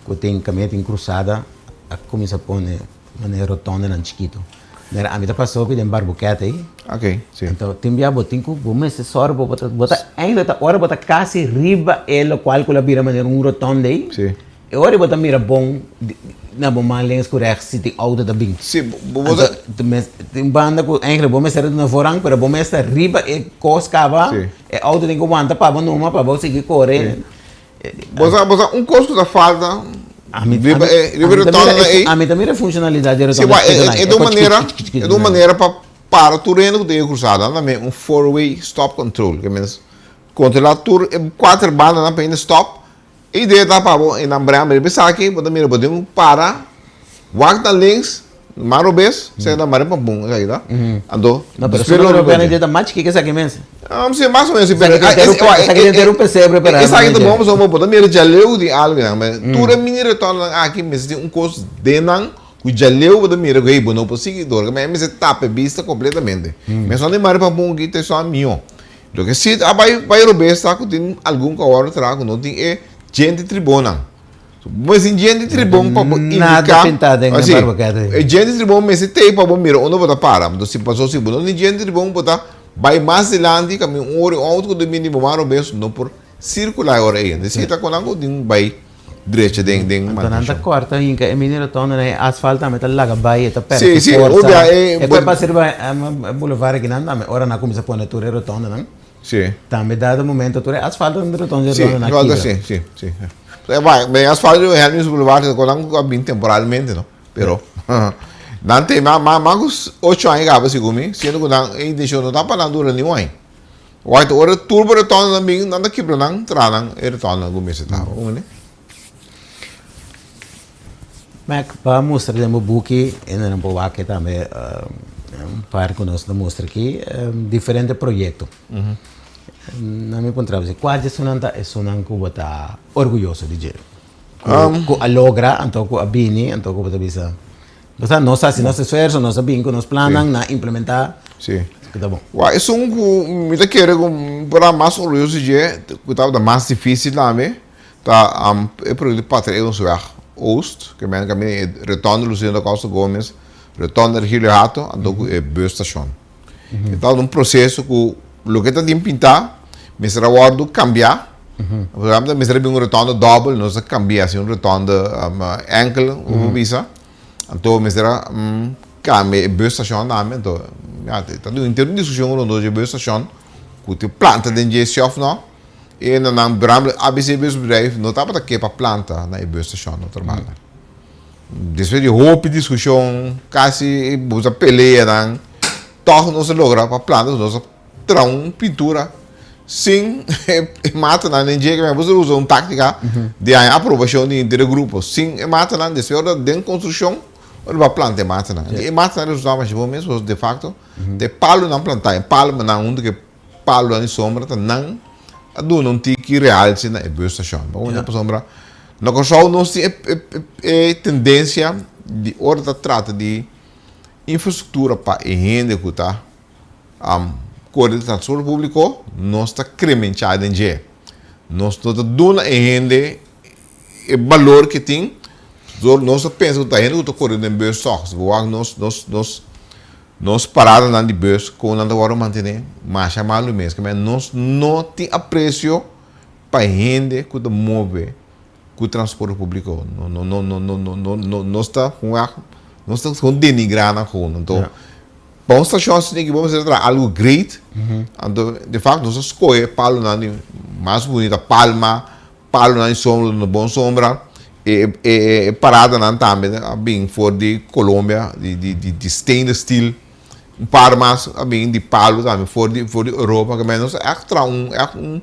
ku tin kaminda tin krusada a kuminsá pone manera rotondenan chikitu. Mira, ami ta pasa hopi den Barbuquet ei. Ok, si. Anto, tin bia bo tin ku bo mester sòru bo ta, bo ta eindelijk ta ora bo ta kasi riba e lokual ku lo bira manera un rotonde ei. Si. E ora ei bo ta mira bon na bo man links ku rechts si tin outo ta bin. Si, bo bo ta. Anto, tin banda ku eindelijk bo mester duna voorrang, pero bo mester riba e kos kaba, e outo tin ku wanta pa bo numa pa bo sigui kore. Si. Bo sa, bo sa un kos ku ta falta riba e, riba e rotonda ei. Ami ta mira e funshonalidat di e rotonda Si, wak, e ta un manera, e ta un manera pa para tur hende ku ta yega krusada. Nan ta mira un four way stop control, ke mens kontrolá tur e kuater bandanan pa hende stop. E idea ta pa bo e nan brèmber riba esaki, bo ta mira bo tin ku para, wak na links, man robes, esaki ta mari pa bun, esaki ta. Anto, No, pero su número pena ta mas chikí ke esaki mes. Si, mas o menos, si, pero Esaki ta entero un pesebre pero Esaki ta bon pasobra bo ta mira djaleu di algu nan, pero tur e mini retornonan aki mester tin un kos den nan ku djaleu bo ta mira ku hey bo no por sigui dor, ke mester tapa e bista kompletamente. Mesun di mari pa bun aki ta esun mihó. Loke si a bai bai robes ta ku tin algun ku a wòrdu traha ku no tin e djente tribonnan. Bo mester tin djente tribon pa bo Nada indiká pintá den e si, barbaqueta ei. e djente tribon mester t'ei pa bo mira unda bo ta para. Anto si pasobra si bo no tin djente tribon bo ta bai mas dilanti kaminda un ora i un outo ku ta bini bo man robes no por sirkulá e ora ei. Anto esei ta ku nan ku tin bai drecha den den Anto nan ta mantenshon. kòrta hinka e mini rotonda na e asfalt tambe ta laga bai e ta pèrdè Si, su si, forsa. obia e E bo kue pasa riba e boulevard akinan tambe ora nan a kuminsá pone tur e rotondanan. Si. Tambe dado momento tur e asfalto den rotonda Si, rotonda nan asfalto kibra. si, si, si. E bai, e asfalto riba Helmins Boulevard ta konan ku a bin temporalmente no, pero nan te ma ma mas ku ocho aña kaba segun mi, siendo ku nan e intenshon no ta pa nan dura niun aña. Wak ora tur bo rotonda nan bin nan ta kibra nan traha nan e rotonda ku mester ta. Mac, pa mustra den bo buki, e nan por wak tambe un par ku nos ta mustra aki, diferente proyekto. Nan mi puntra bo si, kual di esunnan ta esunnan ku bo ta orguyoso di dje? Ku a logra, anto ku a bini, anto ku bo ta bisa, bo sa nos a hasi nos esfuerso, nos a bini ku nos plannan, nan a implementá, ku ta bon. Wak, esun ku mi ta kere ku mi por ta mas orguyoso di dje, ku tabata mas difísil tambe, Ta e proyecto di Pater Eeuwensweg Oost, ke men kaminda e rotonde Luciano da Costa Gomez, rotonde Ergilio Hato, anto ku e busstation. E tabata un proceso ku loke ta tin pintá mester a wòrdu kambiá. Por ehempel, mester a bin un rotonde dòbel, nos a kambi'é hasi un rotonde enkel, ku bo bisa. Anto mester a kambia e busstation tambe. Anto, ya, ta tin un diskushon rondó dje busstation ku tin planta den dje si òf no. E na nan bram ABC Busbedrijf no tabata ke pa planta na e busstation otro banda. Despues di hopi diskushon, kasi bo sa pelea nan, tòg nos a logra pa planta, nos a traha un pintura sin e matanan den dje, bo sa usa un taktika di haña aprobashon di henter e grupo, sin e matanan, despues ora den konstrukshon ora bo a planta e matanan. E matanan resultá masha bon mes, pasobra defakto ta e palunan plantá, e palmanan huntu ku e Palunan di sombra ta nan a duna un tiki realce na e busstation. Pasobra pasobra na Kòrsou nos tin e tendensia di ora ta trata di infrastruktura pa e hende ku ta kore di transporte públiko nos ta kremenchá den dje. Nos no ta duna e hende e balor ke tin dor nos ta pensa ku ta hende ku ta kore den bus tòg. Si bo wak nos nos nos Nos paradanan di bus kon nan ta wòrdu mantené? Masha malu mes. Kemey nos no tin apresio pa hende ku ta move ku transporte públiko. No no no no no no no nos ta nos ta gewoon denigrá nan gewoon. Anto pa un stashon asina ki bo mester traha algu great, anto de facto nos a skohe palunan di mas bunita, palma, Palonan di sombra duna bon sombra. E e paradanan tambe a bin for di Colombia, di di di di stainless steel. Un par mas a bin di palo tambe for di for di Europa. Ke men nos a ègt traha un ègt un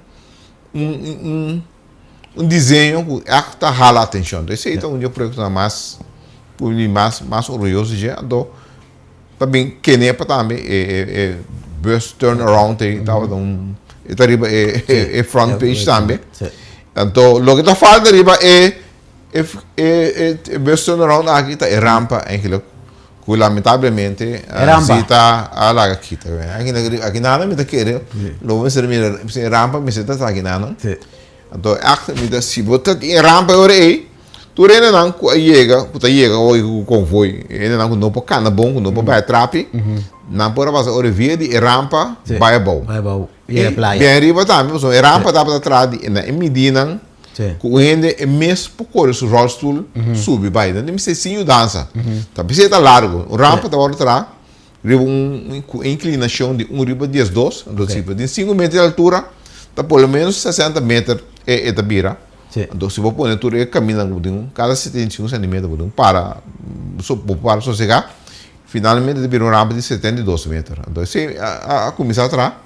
un un un diseño ku ègt ta hala atenshon. Esei ta un di e proyektonan mas ku mi mas mas orguyoso di dje. Anto Ta bin Kenepa tambe e e bus turn around ei tabata un e ta riba e e front page tambe. Anto loke ta falta riba e e e e bus turnaround aki ta e rampa eigenlijk ku lamentablemente si ta a laga kita. Aki nan mi ta kere lo bo mester mira e rampa mester ta aki nan. Anto echt mi ta si bo ta tin e rampa e ora ei tur hendenan ku a yega ku ta yega hoy ku konvoi hendenan ku no por kana bon ku no por bai trapi nan por a pasa ora via di e rampa bai abou. I e playa. Bien riba tambe, pasobra e rampa tabata traha di na e midinan ku un hende e mes por kore su rolstoel subi bai. Nan tin mester sin yudansa. Ta p'esei e ta largu. Un rampa ta wòrdu traha riba un ku e inklinashon di un riba diesdos. Anto si bo tin sinku meter di altura, ta por lo menos sesenta meter e ta bira. Anto si bo pone tur e kamindanan ku bo tin, kada 75 sentimeter bo tin para bo para sosegá. Finalmente ta bira un rampa di 72 meter. Anto esei a kuminsá traha,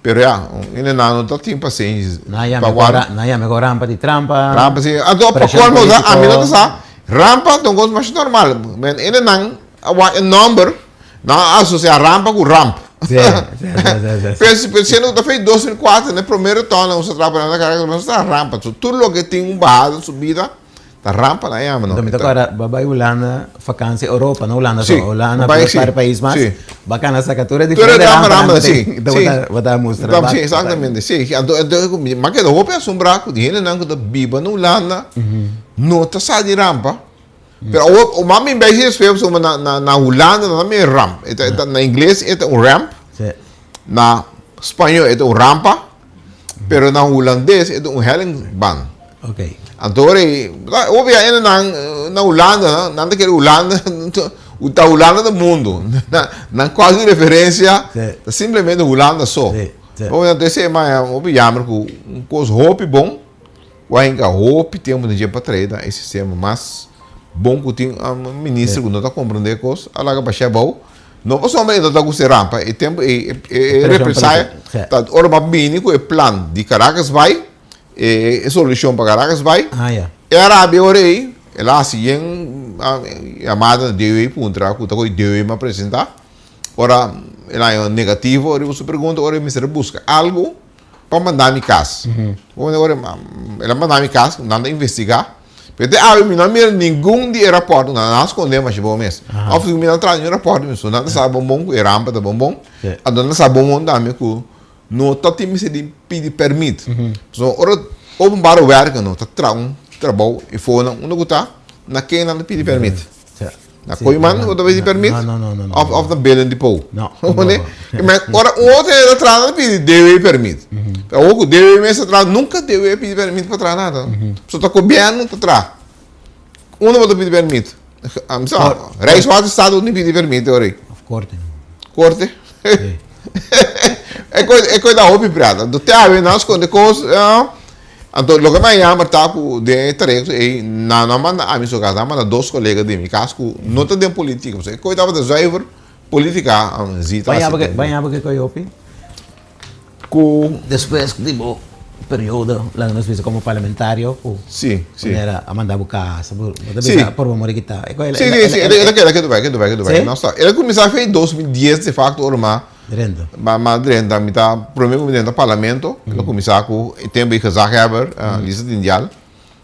pero ya, hende nan no ta tin pasenshi pa warda. Nan yama e rampa di trampa. Rampa si. Anto pa kolmo ami no ta sa, rampa ta un kos masha normal. Men hende nan a wak e nòmber, nan a asosiá rampa ku ramp. Si, si, si, si. Pero siendo ku ta fei 2004, na e promé rotònda nos a traha pa nan na Caracas, nos a traha rampa. So tur loke tin un bahada, un subida. Ta rampa nan yama no. Anto mi ta kòrda bo a bai Hulanda vakansi Europa no Hulanda so Hulanda por par pais mas bo a kana saka tur e diferente rampanan ku tin bo ta mustra Si exactamente si anto mi a keda hopi asombrá ku di hendenan ku ta biba na Hulanda no ta sa di rampa pero awor bo a bin bai si despues pasobra na Hulanda nan ta mira ramp na ingles e ta un ramp na spañó e ta un rampa. Pero na hulandes e ta un hellingbaan. Okay. Anto ora ei, hopi a hende nan na Hulanda, nan ta kere Hulanda, ta Hulanda ta mundo. Nan kos di referencia ta simplemente Hulanda so. Anto esei maya hopi jammer ku un kos hopi bon. Ku a hinka hopi tempu den dje pa trae na e sistema mas bon ku tin un minister ku no ta komprende e kos a laga bash'é abou. No pasobra e no ta gusta e rampa, e tempu ei e represalia ta ora bo a bini ku e plan di Caracas bai, e solushon pa Caracas bai, e a rabia ora ei, el a hasi yen yamada na DOE puntra ku ta koe DOE a presenta, ora el a haña negativo riba su pregunta, ora e mester a buska algu. pa manda mi cas. Ora el a manda mi cas, nan ta investiga. Pero te awe mi no a mira ningun di e rapport, nan a sconde masha bon mes. Of mi no a traha ningun rapport mi so, nan ta sa bon bon cu e rampa ta bon bon. Anto nan ta sa bon bon tambe cu no ta tin mester di pidi permit. Pasobra ora openbare werken no ta traha un trabou e fonan unda cu ta, na ken nan ta pidi permit? Na Kooiman bo ta pidi permit? No, no, no, no. Of, of na Belen di Pou? No. Maar ora un otro hende ta traha, nan ta pidi DW permit. Pero awor ku DW mes ta traha, nunka DW a pidi permit pa traha nada. So ta gobièrnu ta traha. Unda bo ta pidi permit? Mi sa, Rijkswaterstaat bo tin pidi permit ora ei. Of korte. Korte? E kos, e kos ta hopi prata. Anto te awe nan skonde kos, Anto loke mi a yama ta ku den e trayekto ei nan no a manda ami so kas, nan a manda dos kolega di mi kas ku no ta den politika. Pasobra e koi tabata zuiver politika zita Ban yaba ban yaba ke koi hopi? Ku Despues di bo periodo laga nos bisa komo parlamentario ku Si, si. manera a manda bo kas, bo ta bisa por bo mori kita. E koi Si, si, si, e ta keda ketu bai, ketu bai, ketu bai. El a kuminsá fe 2010 de fakto ora mi a Drenta. Ma ma drenta, mi ta prome ku mi drenta parlamento, mi ta kuminsá ku e tempu ei gezaghebber, Lisa Dindial,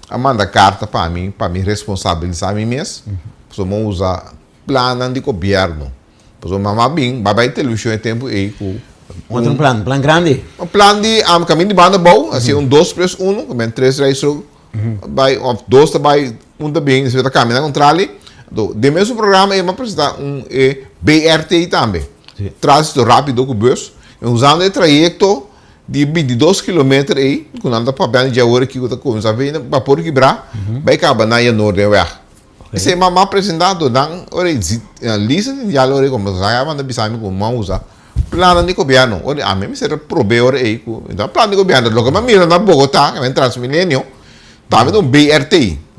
a manda karta pa mi, pa mi responsabilisá mi mes, pasobra mi a usa plannan di gobièrnu. Pasobra mama a bin, bai bai televishon e tempu ei ku Un otro plan, plan grandi. Un plan di kaminda di banda abou, hasi un dos plus uno, ku men tres rijstrook bai, òf dos ta bai, un ta bin, despues ta kambia na kontrali. Anto, den mesun programa ei mi a presentá un e BRT tambe. Tránsito rápido ku bus, usando e trayekto di bintidos kilometer ei, ku nan ta papia dje awor aki ku ta kuminsá bini Bapor Kibrá, bai kaba na Yanoordenweg. Esei mi a presentá, anto nan ora ei Lisa tin diálogo ora ei komo a manda bisa mi ku mi a usa plannan di gobièrnu. Ora ami mester a prob'é ora ei ku plan di gobièrnu, loke mi a mira na Bogotá, ku Transmilenio, Tambe ta un BRT.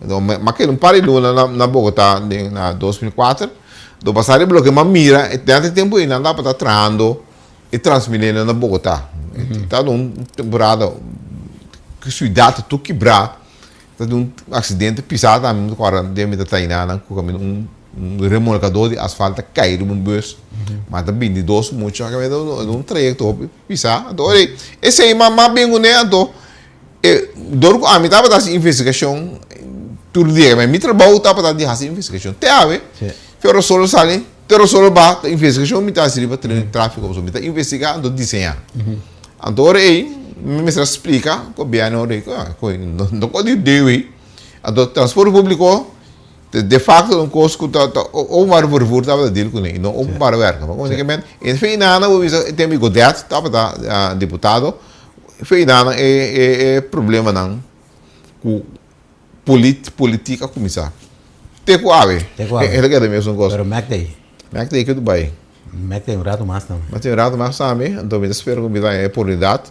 Mi a keda un par di luna na Bogotá den na 2004. Do pasá riba loke mi a mira, den e tempu ei nan tabata trahando e Transmilenio na Bogotá. Tabata un temporada ku siudat ta tur kibrá. Tabata un aksidente pisá tambe, mi ta kòrda den mi ta traina nan ku kaminda un remolkadó di asfalt a kai riba un bùs. Mata 22 mucha. Un trayekto hopi pisá. Anto ora ei esei mi a bin kuné anto. E Dor ku ami tabata hasi investigashon tur dia, mi trabou tabata di hasi investigashon. Te awe, fe ora solo sali, te ora solo baha, ta investigashon mi ta hasi riba trafiko pasobra mi ta investigá anto diseñá. Anto ora ei mi mester a splika gobièrnu ora ei ku no por di deu ei. Anto transporte públiko Ta de facto un cos cu ta ta openbaar vervoer tabata deal cune y no openbare werken. Bo comprende kimen? En fe inana bo bisa e tempo di Godett tabata diputado, fe inana e e e problemanan cu polit politiek a cuminsa. Te cu awe. Te cu awe. E ta keda mesun cos. Pero Mac ta ey. Mac ta ey ke bay. Mac ta ey un rato mas tambe. Mac ta ey un rato mas tambe, anto mi ta spera cu mi ta haña e oportunidad.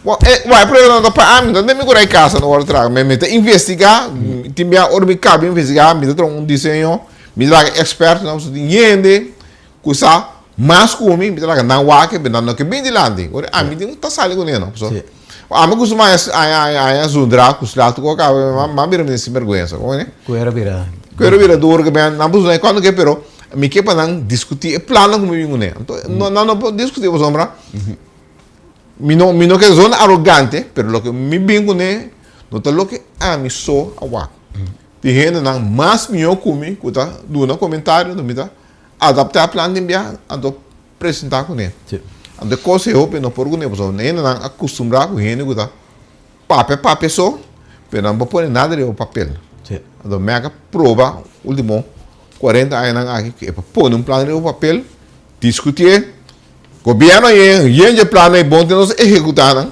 Bo, e, bo, e problema no ta pa ami, no ta mi ku rai kasa no wòrdu traha. Mi, mi ta investigá, tin bia ora mi kaba investigá, mi ta traha un diseño, mi ta laga ekspertonan, pasobra tin hende ku sa mas ku mi, mi ta laga nan wak, pero nan no ke bin dilanti. Ora ami tin ku ta sali kuné no, pasobra ami kustumá haña, haña, haña zundra ku sla tur ku a kaba, mi a bira medio sinbèrgwensa, komo ne? Kuero bira. Kuero bira duru, ke nan por zundra kuantu ke, pero mi ke pa nan diskutí e plannan ku mi bin kuné. Anto, nan no por diskutí pasobra. Mi no, mi no ke zona arogante, pero loke mi bin kuné no ta loke ami so a wak. Tin hendenan mas mihó ku mi ku ta duna komentario, mi ta adaptá e plan den biaha anto presentá kuné. Anto e kos ei hopi no por kuné pasobra hendenan a kustumbrá ku hende ku ta papia papia so, pero nan no por pone nada riba papel. Anto mi a proba ultimo kuarenta añanan aki ku e por pone un plan riba papel, diskutié. Gobierno yen yen dje plan ei bon tin nos ehecuta nan.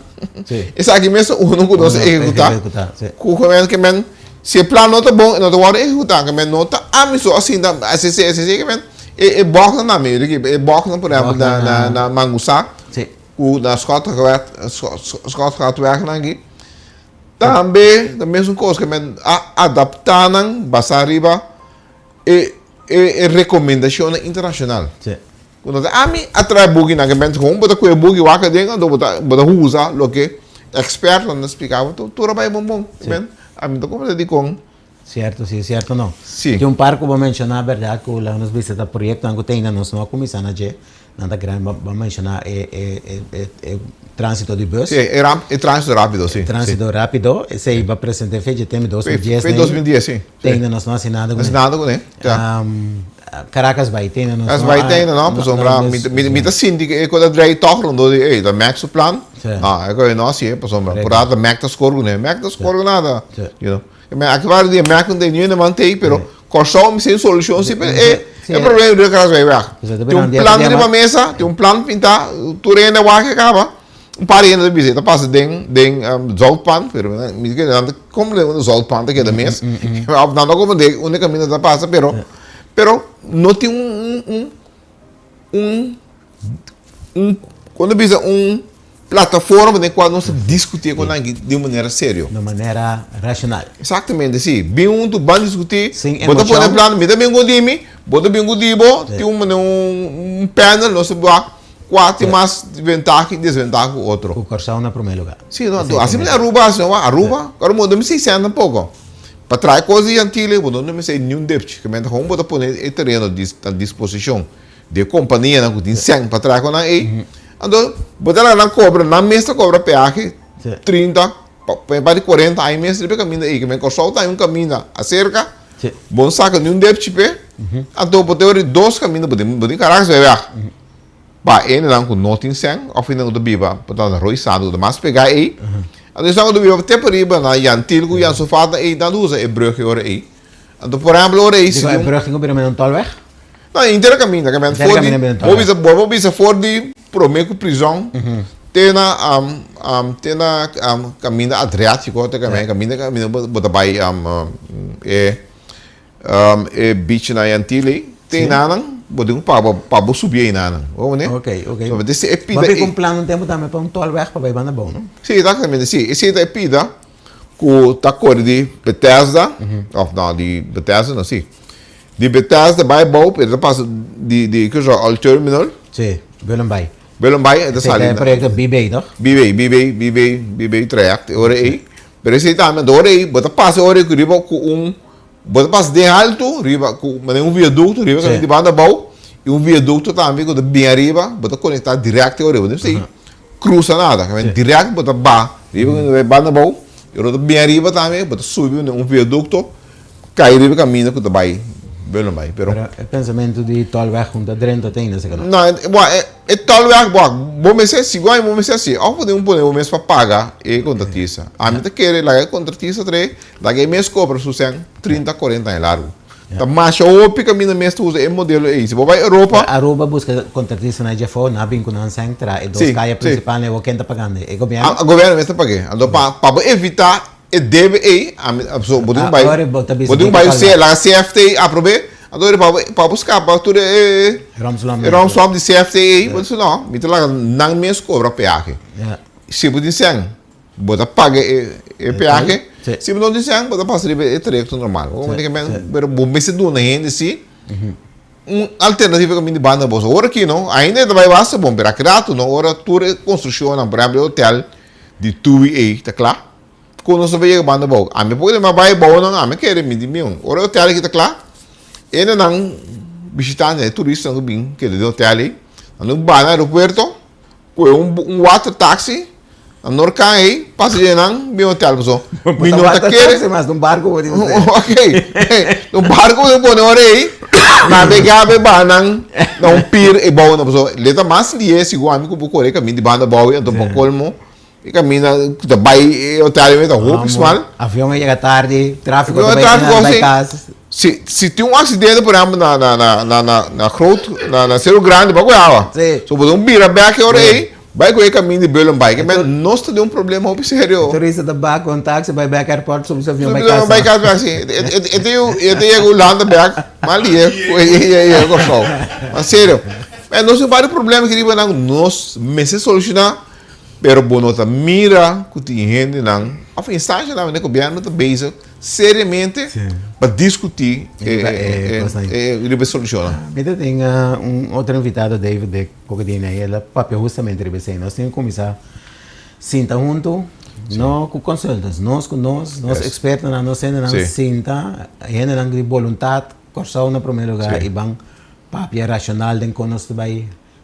Sí. Esaki mes ta uno cu nos ehecuta. Ehecuta, sí. Cu cu ke men si e plan no ta bon e no ta wordo ehecuta ke men no ta ami so asinta asesi asesi ke men e e bochtnan na mi riki e bochtnan por ehempel na na na Mangusa Sí. cu na Schottegat Schottegatweg nan aki tambe ta mesun cos ke men a adapta nan basa riba e e e recomendacionnan internacional. Sí. Ku no ta ami a traha e bukinan ke mester kon bo ta kohe e buki wak aden anto bo ta bo ta usa loke ekspertonan ta splika bo tur a bai bon bon men ami ta komprende dikon. Sierto si sierto no. Si. Tin un par ku bo menshoná bèrdat ku laga nos bisa ta proyektonan ku ta ainda nos no a kuminsá na dje nan ta gran bo a menshoná e e e e tránsito di bus. Si e ramp e tránsito rápido si. E tránsito rápido esei bo a present'é fecha tempu 2010 Fe 2010 si. Te ainda nos no hasi nada kuné. Nada kuné, ya. Caracas bai te ainda nos no. Caracas bai te ainda no, pasobra mi ta sinti ku e ku ta drei tòg rondó di ey, ta Mac su plan. No, e ku no hasié pasobra por rato Mac ta skor kuné. Mac ta skor ku nada, you know. Aki varios dia Mac no tin niun man tei, pero Kòrsou mi sin solushon si, pero e e problema di Caracas bai wèg. Tin un plan riba mesa, tin un plan pintá, tur hende a wak e kaba. Un par di hende ta bisa e ta pasa den den zoutpan, pero mi ta kere nan ta komprende unda zoutpan ta keda mes, òf nan ta komprende unda e kaminda ta pasa, pero pero no tin un un un un kon ta bisa un plataforma den kual nos ta diskutí ku nan di un manera serio. Di un manera rashonal. Eksaktamente, si. Bin huntu, ban diskutí, Sin bo ta pone emoshon. plan, mi ta bin ku di mi, bo ta bin ku di bo, tin un un panel, nos ta wak. Kua tin mas ventaha i desventaha ku otro? Ku Kòrsou na promé lugá. Sí, no, anto asina mester Aruba hasi, no? Aruba, ora bo no mester sèn tampoko. Pa traha e kos di Antilles bo no mester niun depchi. Ke mester kon bo ta pone e tereno na disposishon di e kompanianan ku tin sèn pa traha ku nan ei. Anto bo ta laga nan kobra, nan mes ta kobra peahe 30, pa di 40 aña mes riba e kaminda ei. Ke men Kòrsou ta un kaminda aserka, bo no saka niun depchi p'e. Anto bo ta wòrdu dos kaminda, bo tin Caracas bai wèg. Pa hendenan ku no tin sèn òf hendenan ku ta biba por ta na Rooi Santu ku ta mas pegá ei. Anto esnan ku ta biba te pariba na Yantil ku Jansofat ei nan ta usa e brùg e ora ei. Anto por ehèmpel ora ei si Dikon e brùg tin ku bira mester un tòlweg? No, henter e kaminda. Ke men for di bo bisa bo bisa for di promé ku prizòn te na te na kaminda Adriátiko te kaminda kaminda bo ta bai e E beach na Yantile ei, te enanan, bo tin ku paga pa bo subi enanan. Bo wak manera? Ok, ok. So, desi e pida Bo ei. a pika un plan un tempu tambe pa un tolweg pa bai banda bou, no? Si, exactamente, si. Esei ta e pida ku ta kore di Bethesda, of no, di Bethesda no, si. Di Bethesda bai bou, pero ta pasa di, di, ku sa, Old Terminal. Si, Willembaai. Willembaai, e ta sali. Esei ta e proyekto BB, toch? BB, BB, BB, BB traject, e ora ei. Pero esei tambe, anto ora ei, bo ta pasa e ora ei ku riba ku un Bo ta pasa den haltu riba ku manera un viadukto riba kaminda di banda abou i un viadukto tambe ku ta bin ariba bo ta konektá dirèkt te ariba. No mester krusa nada, dirèkt bo ta ba riba kaminda di banda abou. E ora ta bin ariba tambe, bo ta subi un viadukto, kai riba e kaminda ku ta bai Bullenbaai. Pero. Pero e pensamentu di tolweg ku ta drenta ta ainda seka no? No, bo, e tolweg, bo, bo mester sigu ami bo mester hasi, òf bo tin ku pone bo mes pa paga e kontratista. Ami ta kere laga e kontratista trae, laga e mes kobra su sèn trinta, kuarenta aña largu. Ta masha hopi kaminda mes ta usa e modelo ei. Si bo bai Europa. Pero Aruba buska kontratistanan djafó, nan a bin ku nan sèn tra e dos kaya prinsipal na e ken ta pagando? E gobièrnu? A gobièrnu mes ta pag'é. Anto pa pa bo evitá e debe ei, ami so bo tin ku bai bo tin ku bai laga CFT aprob'é, anto pa bo pa bo skapa tur e e romslomp di CFT ei, bo di no, mi ta laga nan mes kobra peahe. Si bo tin sèn. Bo ta paga e e peahe. Si bo no tin sèn, bo ta pasa riba e trayekto normal. Pero bo mester duna hende si un alternativa kaminda di banda boso. Ora aki no, ainda e ta bai basta bon, pero aki ratu no, ora tur e konstrukshonnan, por ehempel e hotel di Tui ei ta kla, kon nos ta bai yega banda abou? Ami por a bai abou nan, ami a kere mi di mion. Ora e hotel aki ta kla, e nan bishitantenan, e turistanan ku bin keda den hotel ei, nan lo bai na aeropuerto, Koe un un water taxi na Norcan ei pasa dje nan bin hotel paso mi no ta kere Taxi mas un barco bo di usted. Ok un barco bo pone ora ei nabega be baha nan na un pier ei bou nan paso le ta mas lie sigur ami ku bo kore kaminda di banda bou ei anto pa kolmo E caminda cu ta bay e hotel ta hopi smal. Avion a yega tardi, trafico ta bay na bay cas. Si si tin un accidente por ehempel na na na na na na groot na na Cerro Grande ba cu awa. So bo tin bira bek e ora ey bay cu e caminda di Bullenbaai. Ke men nos ta den un problema hopi serio. E turista ta bak cu un taxi bay bek airport subi su avion bay cas. Bay cas bek si. E tin e ta yega Hulanda bek mas lihe cu e yega Corsou. Ma serio. Nos tin varios problema aki riba nan nos mester soluciona. Pero bo no ta mira ku tin hendenan òf instanshanan den gobièrnu ta bezig seriamente pa diskutí riba e solushonnan. Mi ta tin un otro invitado David de Cocodina i el a papia hustamente riba esei. Nos tin ku kuminsá sinta huntu, no ku consultants, nos ku nos, nos ekspertonan, nos hendenan sinta, hendenan di boluntat, Kòrsou na promé lugá i ban papia rashonal den kon nos ta bai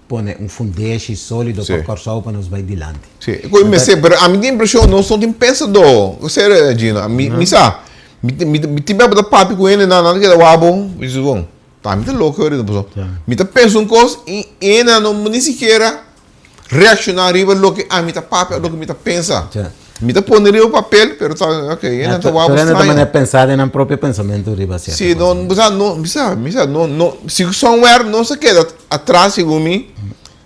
Pone un fundeshi solido pa Kòrsou pa nos bai dilanti. Sí, e koe mester, pero ami tin impreshon nos no tin pensadó. Serio, Gino, mi mi sa, mi mi mi tin bia bo ta papia ku hende nan, nan ta keda wak bo, mi dici bon, ta mi ta loko ahorita pasobra mi ta pensa un kos i hende nan no ni sikiera reakshoná riba loke ami ta papia o loke mi ta pensa. Mi ta pone riba papel, pero ta ok, hende nan ta wak bo Tur hende ta straño. manera pensa den nan propio pensamentu riba sierto Sí, no, kos. bo sa, no, mi sa, mi sa, no, no, si somewhere nos a keda atras segun mi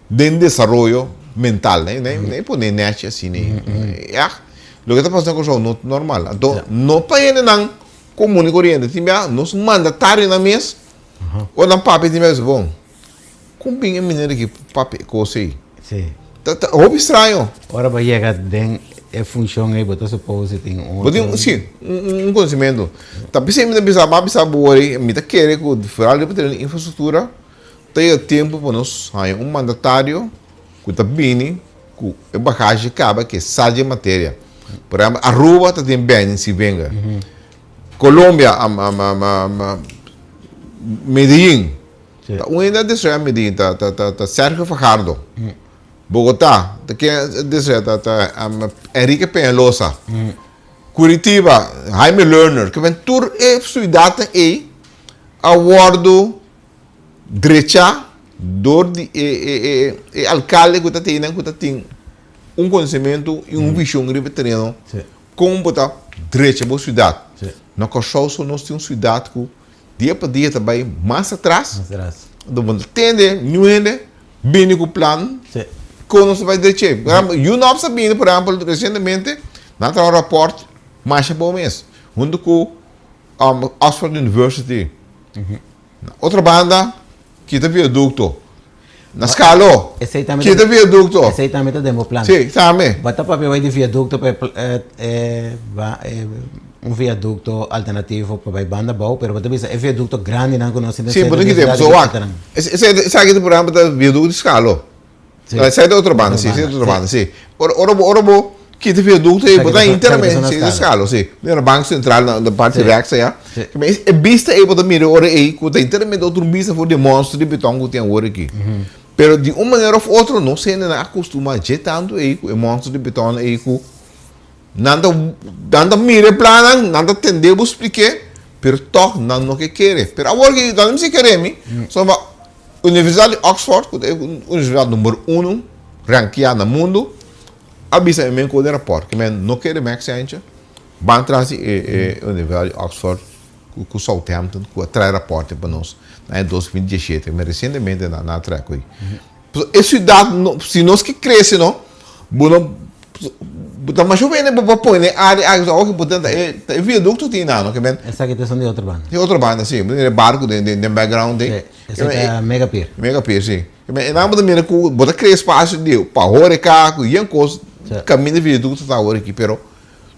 den desaroyo mental, ne, ne, ne pone nechi asina, ya, loke ta pasa na Kòrsou no ta normal. Anto, no pa hendenan komun i koriente, tin bia nos mandatarionan mes, ora nan papia tin bia bisa, bon, Kon bin e meneer aki papia e kos ei? Sí. Ta ta hopi straño. Ora bo yega den e funshon ei bo ta suppose tin un Bo tin sí, un un konosementu. Ta p'esei mi ta bisa, mi a bisa bo ora ei, mi ta kere ku foral riba tereno di infrastruktura ta yega tempu pa nos haña un mandatario ku ta bini ku e bagashi kaba ke sa dje materia. Por ehèmpel Aruba ta tin Benny Sievinger. Colombia, Medellin. Ta un hende a desoyá Medellín, ta, ta, ta, ta Sergio Fajardo. Bogotá, ta ken a desoyá? Ta, ta Enrique Peñalosa. Curitiba, Jaime Lerner. Ke men tur e siudatnan ei a wòrdu drechá dor di e, e, e, e alkalde ku ta teinan ku ta tin un konosementu i un vishon riba e tereno kon bo ta drecha bo siudat. Na Kòrsou so nos tin un siudat ku Dia pa dia ta bai mas atras. Mas atras. Anto bo ta tende niun hende bini ku plan Sí. kon nos ta bai dreche. Por ehempel, UNOPS a bini, por ehempel, resientemente, nan a traha un raport masha bon mes, huntu ku Oxford University. Na otro banda, kita viadukto. Na Skalo, Esei tambe kita viadukto. Esei tambe ta den bo plan. Sí, tambe. Bo ta papia bai di viadukto pa e e ba e un viadukto alternativo pa bai banda abou, pero bo ta bisa e viadukto grandinan ku nos tin den Sí, bo sentro tin di kite, siudat pasobra di wak, kitanan. esei esaki ta por ehempel ta viadukto di Skalo. Sí. Esei ta otro banda, sí, esei ta otro banda, sí. Ora ora bo ora bo kita viadukto ei, bo ta enteramente, sí, di Skalo, sí. Mira Banko Sentral na parti rechts aya. E bista ei bo ta mira ora ei ku ta enteramente otro bista for di e monster di beton ku tin awor aki. Pero di un manera of otro nos hendenan a kostumá dje tantu ei ku e monster di beton ei ku. Nan ta nan ta mira e plannan, nan ta tende bo splik'é, pero tòg nan no ke kere. Pero awor ke nan no mester kere mi, pasobra Universidat di Oxford, ku ta e universidat number uno rankeá na mundu, a bisa e men ku den rapòrt ke men no kere Max Sanchez ban tras di e e Universidat di Oxford ku ku Southampton ku a trae rapòrte pa nos na e 2017, men resientemente nan a trae ku ei. Pasobra e siudat no, si nos ke krese no, bo no, bo ta masha bene bo por pone den área aki, pasobra awor ki bo ta e ta e viadukto tin nan no, ke men. Esaki ta esun di otro banda. Di otro banda, si. Bo ta mira e barku den den background den. Si, esaki ta Mega Pier. Mega Pier, si. Ke men e nan bo ta mira ku bo ta krea espasio di pa horeka ku yen kos kaminda viadukto ta awor aki, pero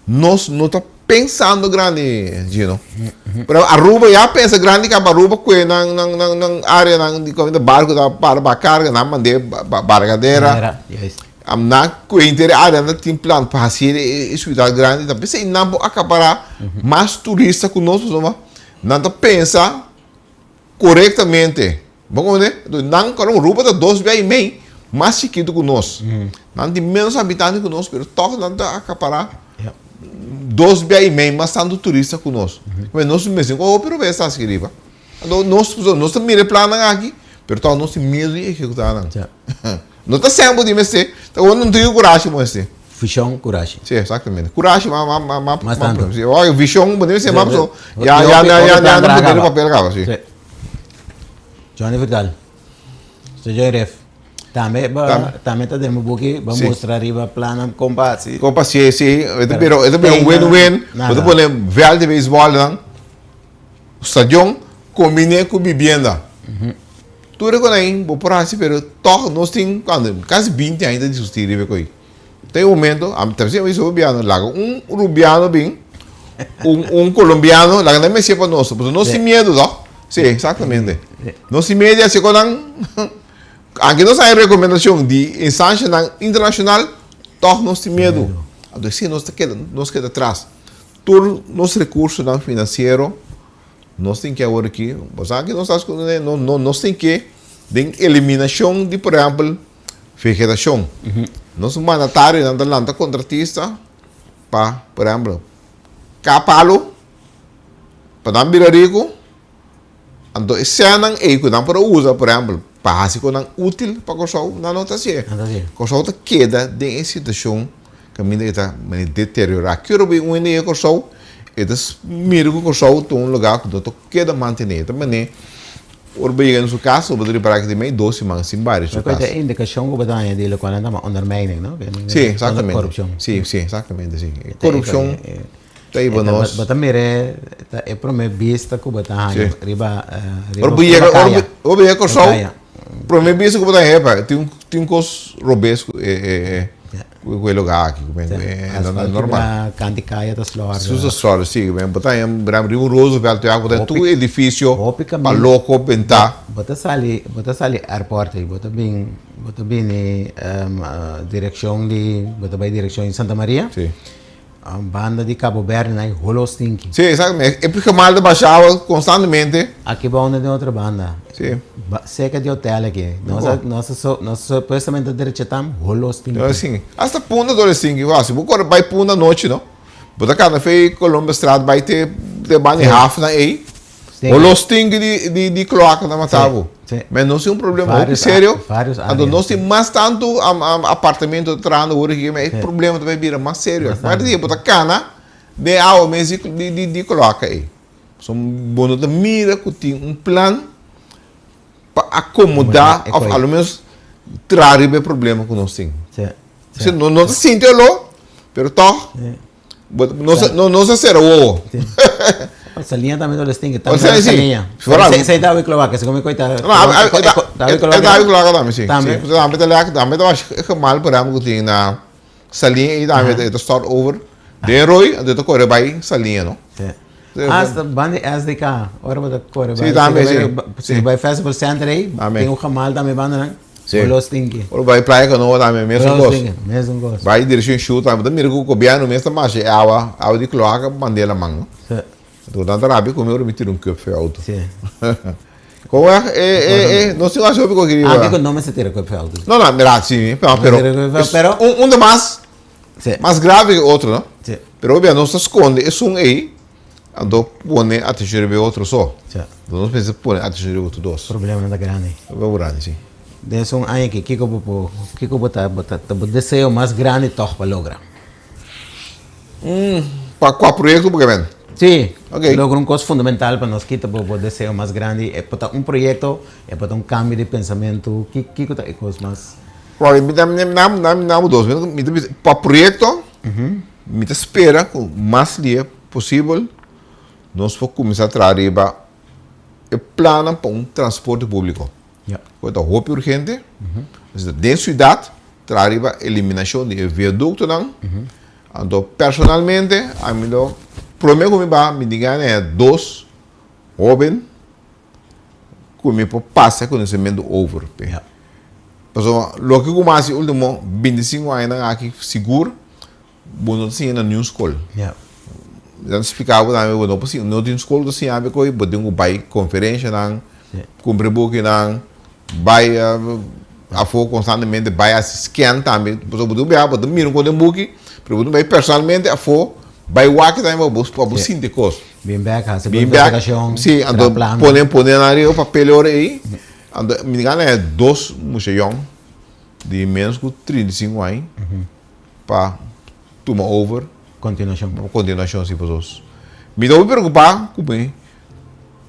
Nos no ta pensando grandi, Gino. Pero Aruba ya pensa grandi kaba Aruba kue nan nan nan nan área nan di kaminda barco ta para pa karga nan mand'é ba Barcadera. Am nan kue henter e área nan tin plan pa hasi e e siudat grandi ta p'esei nan por akapará mas turista ku nos pasobra nan ta pensa Korektamente. Bo komprende? Entonces nan kòrda Aruba ta dos bia i mei mas chikitu ku nos. Nan tin ménos habitante ku nos, pero tòg nan ta akapará dos bia i mei mas tantu turista ku nos. Pues nos mester kon hopi robes ta hasi riba. Anto nos nos ta mira e plannan aki, pero tòg nos tin miedu di ehekutá nan. No ta sèmpel di mester, ta ora nan tin kurashi bo mester. Vishon, kurashi. Si, exactamente. Kurashi ma ma ma ma Mas tantu. Si, ora vishon bo debe ser mas so. Ya ya ya ya ya no pone papel kaba, si. Johnny Verdaal. Su Joy Ref. Tambe ba tambe ta den bo buki ba mustra riba plannan kon pa hasi. Kon pa hasi, si. E ta bira e ta bira un win win. Bo ta pone vèlt di beisbòl nan. Stadion kombiné ku bibienda. Tur e konai bo por hasi pero tòg nos tin kuantu kasi binti aña ta diskutí riba e koi. Ta e momento ami ta bisa mi rubiano laga un rubiano bin un un kolombiano laga nan mester pa nos pasobra nos tin miedu tòg si eksaktamente nos tin miedu di hasi konan anke nos haña rekomendashon di instanshanan internashonal tòg nos tin miedu anto esei nos ta keda nos keda atras. Tur nos rekursonan finansiero nos tin ke awor aki, bo sa ke nos ta skondé, no, no, nos tin ke den eliminashon di por ehèmpel vegetashon. Nos mandatarionan ta lanta kontratista pa por ehèmpel kap palu pa nan bira riku. Anto e sènnan ei ku nan por a usa, por ehèmpel, pa hasi ku nan útil pa Kòrsou, nan no ta hasié. Kòrsou ta keda den e situashon kaminda e ta manera deteriorá. Ki ora bo bin un hende yega Kòrsou, e ta mira ku Kòrsou ta un lugá ku no ta keda mantené. E ta manera ora bo yega na su kas, bo ta ripará ku tin mei dos siman sin bari su kas. E indikashon ku bo ta haña di lokual nan ta yama ondermijning, no? Sí, eksaktamente. Korupshon. Sí, sí, eksaktamente, sí. Korupshon. Ta iba nos. Bo ta mira e, ta e prome bista ku bo ta haña riba, riba Ora bo yega, ora bo, ora bo yega Kòrsou, prome bista ku bo ta haña, epa, tin un, tin un kos robes ku e, e, e, ku e lugá aki, ku men, e no ta normal. Kanti kaya ta slòr. Su ta slòr, si, ku men, bo ta haña riba un Roosevelt ya, ku ta haña tur edifisio pa loko bentá. Bo ta sali, bo ta sali airport ei, bo ta bin, bo ta bini direkshon di, bo ta bai direkshon di Santa Maria. Si. Banda di Cabo Verde na e holo stinky. Sí, exactamente. E gemaal ta basha awa constantemente. Aki bou na den otro banda. Sí. Cerca di hotel aki. Nos a, nos a so, nos supuestamente a drecha tam holo stinky. Holo stinky. Hasta Punda ta holo stinky. Wou, si bo kore bai Punda anochi no, bo ta kanda fei Columbusstraat bai te te banda di haf nan ei. Holo stinky di di di kloaka ta mata bo. Sí. Men nos tin un problema hopi serio. Anto nos tin mas tantu apartamento ta trahando awor aki, e problema ta bai bira mas serio. Mas di bo ta kana den awa mes di di di kloaka ei. So bo no ta mira ku tin un plan pa akomoda òf a lo menos traha riba e problema ku nos tin. Sí. No no ta sinti oló, pero tòg Bo, no, nos a cera wowo. Saliña tambe no les tin que tambe sí, saliña. Sí. Se da kloaka, se come coita. No, da kloaka tambe, sí. Tambe. Sí, tambe ta lek, tambe ta was gemaal por ejemplo ku tin na saliña y tambe ta start over. Den rooi, anto ta kore bai saliña, no? Sí. Hasta banda di SDK, ora bo ta kore bai. Sí, tambe, sí. Si bai Festival Center ei, tin un gemaal tambe banda nan. Sí. Bo lo stinki. Ora bai Playa Canoa tambe, mesun kos. Mesun kos. Bai direccion Shu tambe, bo ta mira ku gobièrnu mes ta masha e awa, awa di kloaka pa mand'é laman, no? Sí. Anto nan ta rabia ku mi ora mi tira un kùp for e outo. Sí. Kon wèg e, e, e, nos tin hasi hopi kos aki riba. Anke ku no mester tira kùp for e outo. No, no, mira, si, pero, pero, un, un ta mas, Sí. mas grave ke otro, no? Sí. Pero obia nos ta skonde esun ei, anto pone atenshon riba e otro so. Ja. Anto nos mester pone atenshon riba tur dos. Problemanan ta grandi. Problema grandi, si. Den esun aña aki, kiko bo por, kiko bo ta, bo ta, ta bo deseo mas grandi tòg pa logra? Pa kua proyekto bo ke men? Si. Ok. Logra un kos fundamental pa nos, kita bo bo deseo mas grandi? E por ta un proyekto, e por ta un kambio di pensamentu, kiko ta e kos mas? Wak, mi ta, mi na, mi na dos. Mi ta bisa, pa proyekto, mi ta spera ku mas lie posibel nos por kuminsá traha riba e plannan pa un transporte públiko. Ku ta hopi urgente. Den siudat, traha riba eliminashon di e viaduktonan. Anto personalmente, ami lo, promé ku mi baha, mi tin gana e dos hóben ku mi por pasa e konosementu over p'e. Pasobra loke ku mi a hasi último bintisinku añanan aki sigur bo no ta siña na niun skol. Mi ta splika bo tambe bo no por siña, no tin skol ku ta siña bo koe, bo tin ku bai konferenshanan, kumpra bukinan, bai afó konstantemente, bai hasi scan tambe. Pasobra bo tin ku biaha, bo ta mira un kos den buki, pero bo tin ku bai personalmente afó, bai wak tambe pa bo sinti e kos. Bin bek, hasi bo investigashon, Sí, anto pone pone nan riba papel ora ei. Anto mi gana e dos mucha yòn di menos ku 35 aña pa tuma over. Kontinuashon. Kontinuashon, si, pasobra mi ta hopi preokupá ku mi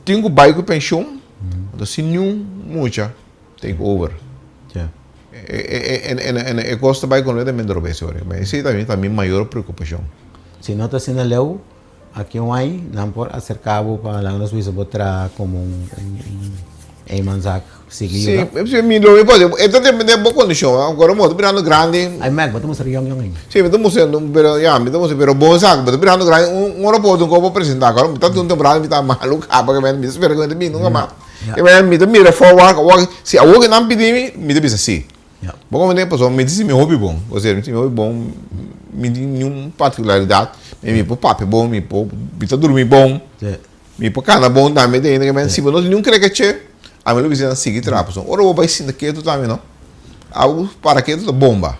tin ku bai ku penshon, anto sin niun mucha take over. E kos ta bai kompletamente robes ora. Esei ta mi mayor preokupashon. Si no ta asina leu, Aki un ai nan por acerca bo pa laga nos bisa bo traha como un eenmanszaak sigui yuda? Si, mi lo mi por haci. E ta depende bo condicion. Awor bo ta birando grandi. Ai Mac, bo ta mustra yong yong ainda. Si, mi ta mustra, pero ya, mi ta mustra, pero bo sa, bo ta birando grandi, un ora por otro un cos bo presenta. Awor mi ta un temporada mi ta malo caba, mi ta spera cu mi ta bini nunca mas. Mi ta mira forward, awor, si awor cu nan pidi mi, mi ta bisa si. Bo comprende? Pasobra mi ta sinti mi hopi bon. Osea, mi ta sinti mi hopi bon, mi tin niun partikularidat. Mi por papia bon, mi por, mi ta durmi bon, mi por kana bon tambe. Te hende ke si bo no tin niun krekeche, ami lo bisa nan sigui traha. Pasobra ora bo bai sinta ketu tambe no, abo para ketu ta bomba.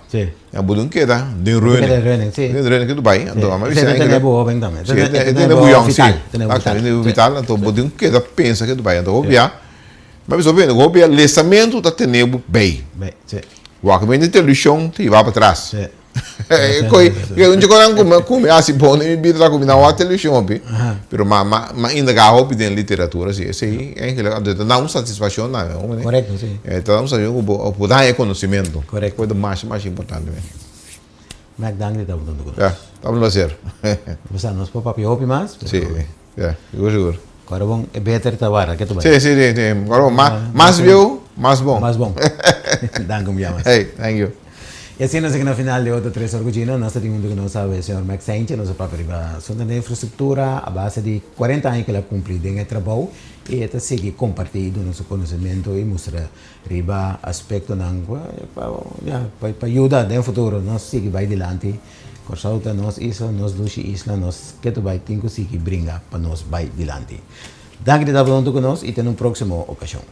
Bo tin keda den reuning. Den reuning ketu bai. Anto ami a bisa nan E tene bo hoben tambe. Si, e tene bo yòn, si. E tene bo vital. Anto bo tin keda pensa ketu bai. Anto hopi bia. Ma bisa hopi hopi a lesamentu ta tene bo bei. Bei, si. Wak bende televishon ta hiba pa tras. Si. Koi, un dje konan ku ku mi hasi bon den mi bida ta ku mi na wak televishon hopi. Pero ma ma ma indaga hopi den literatura si. Esei eigenlijk anto ta da un satisfakshon tambe, hopi ne? Korekto, si. E ta da un satisfakshon ku bo bo ta haña konosementu. Korekto. Ku ta masha masha importante mes. Mek danki di tabata huntu ku nos. Ya, ta un plaser. Bo sa nos por papia hopi mas, pero. Si. Ya, sigur sigur. Kòrda bon, e beter ta wara, ke ta bai? Sí, sí, sí, sí. Kòrda bon, mas, mas bieu, mas bon. Mas bon. Danki un bia mas. Hey, thank you. I asina nos a yega na final di otro Tres Or ku Gino. Nos ta tin huntu ku nos awe señor Max Saintje. Nos a papia riba asuntu di infrastruktura a base di kuarenta aña ku el a kumpli den e trabou i e ta sigui kompartí i duna su konosementu i mustra riba aspektonan ku pa, ya, pa yuda den futuro nos sigui bai dilanti. Kòrsou ta nos isla, nos dushi isla, nos ketu bai tin ku sigui bringa pa nos bai dilanti. Danki di tabata huntu ku nos i te na un próksimo okashon.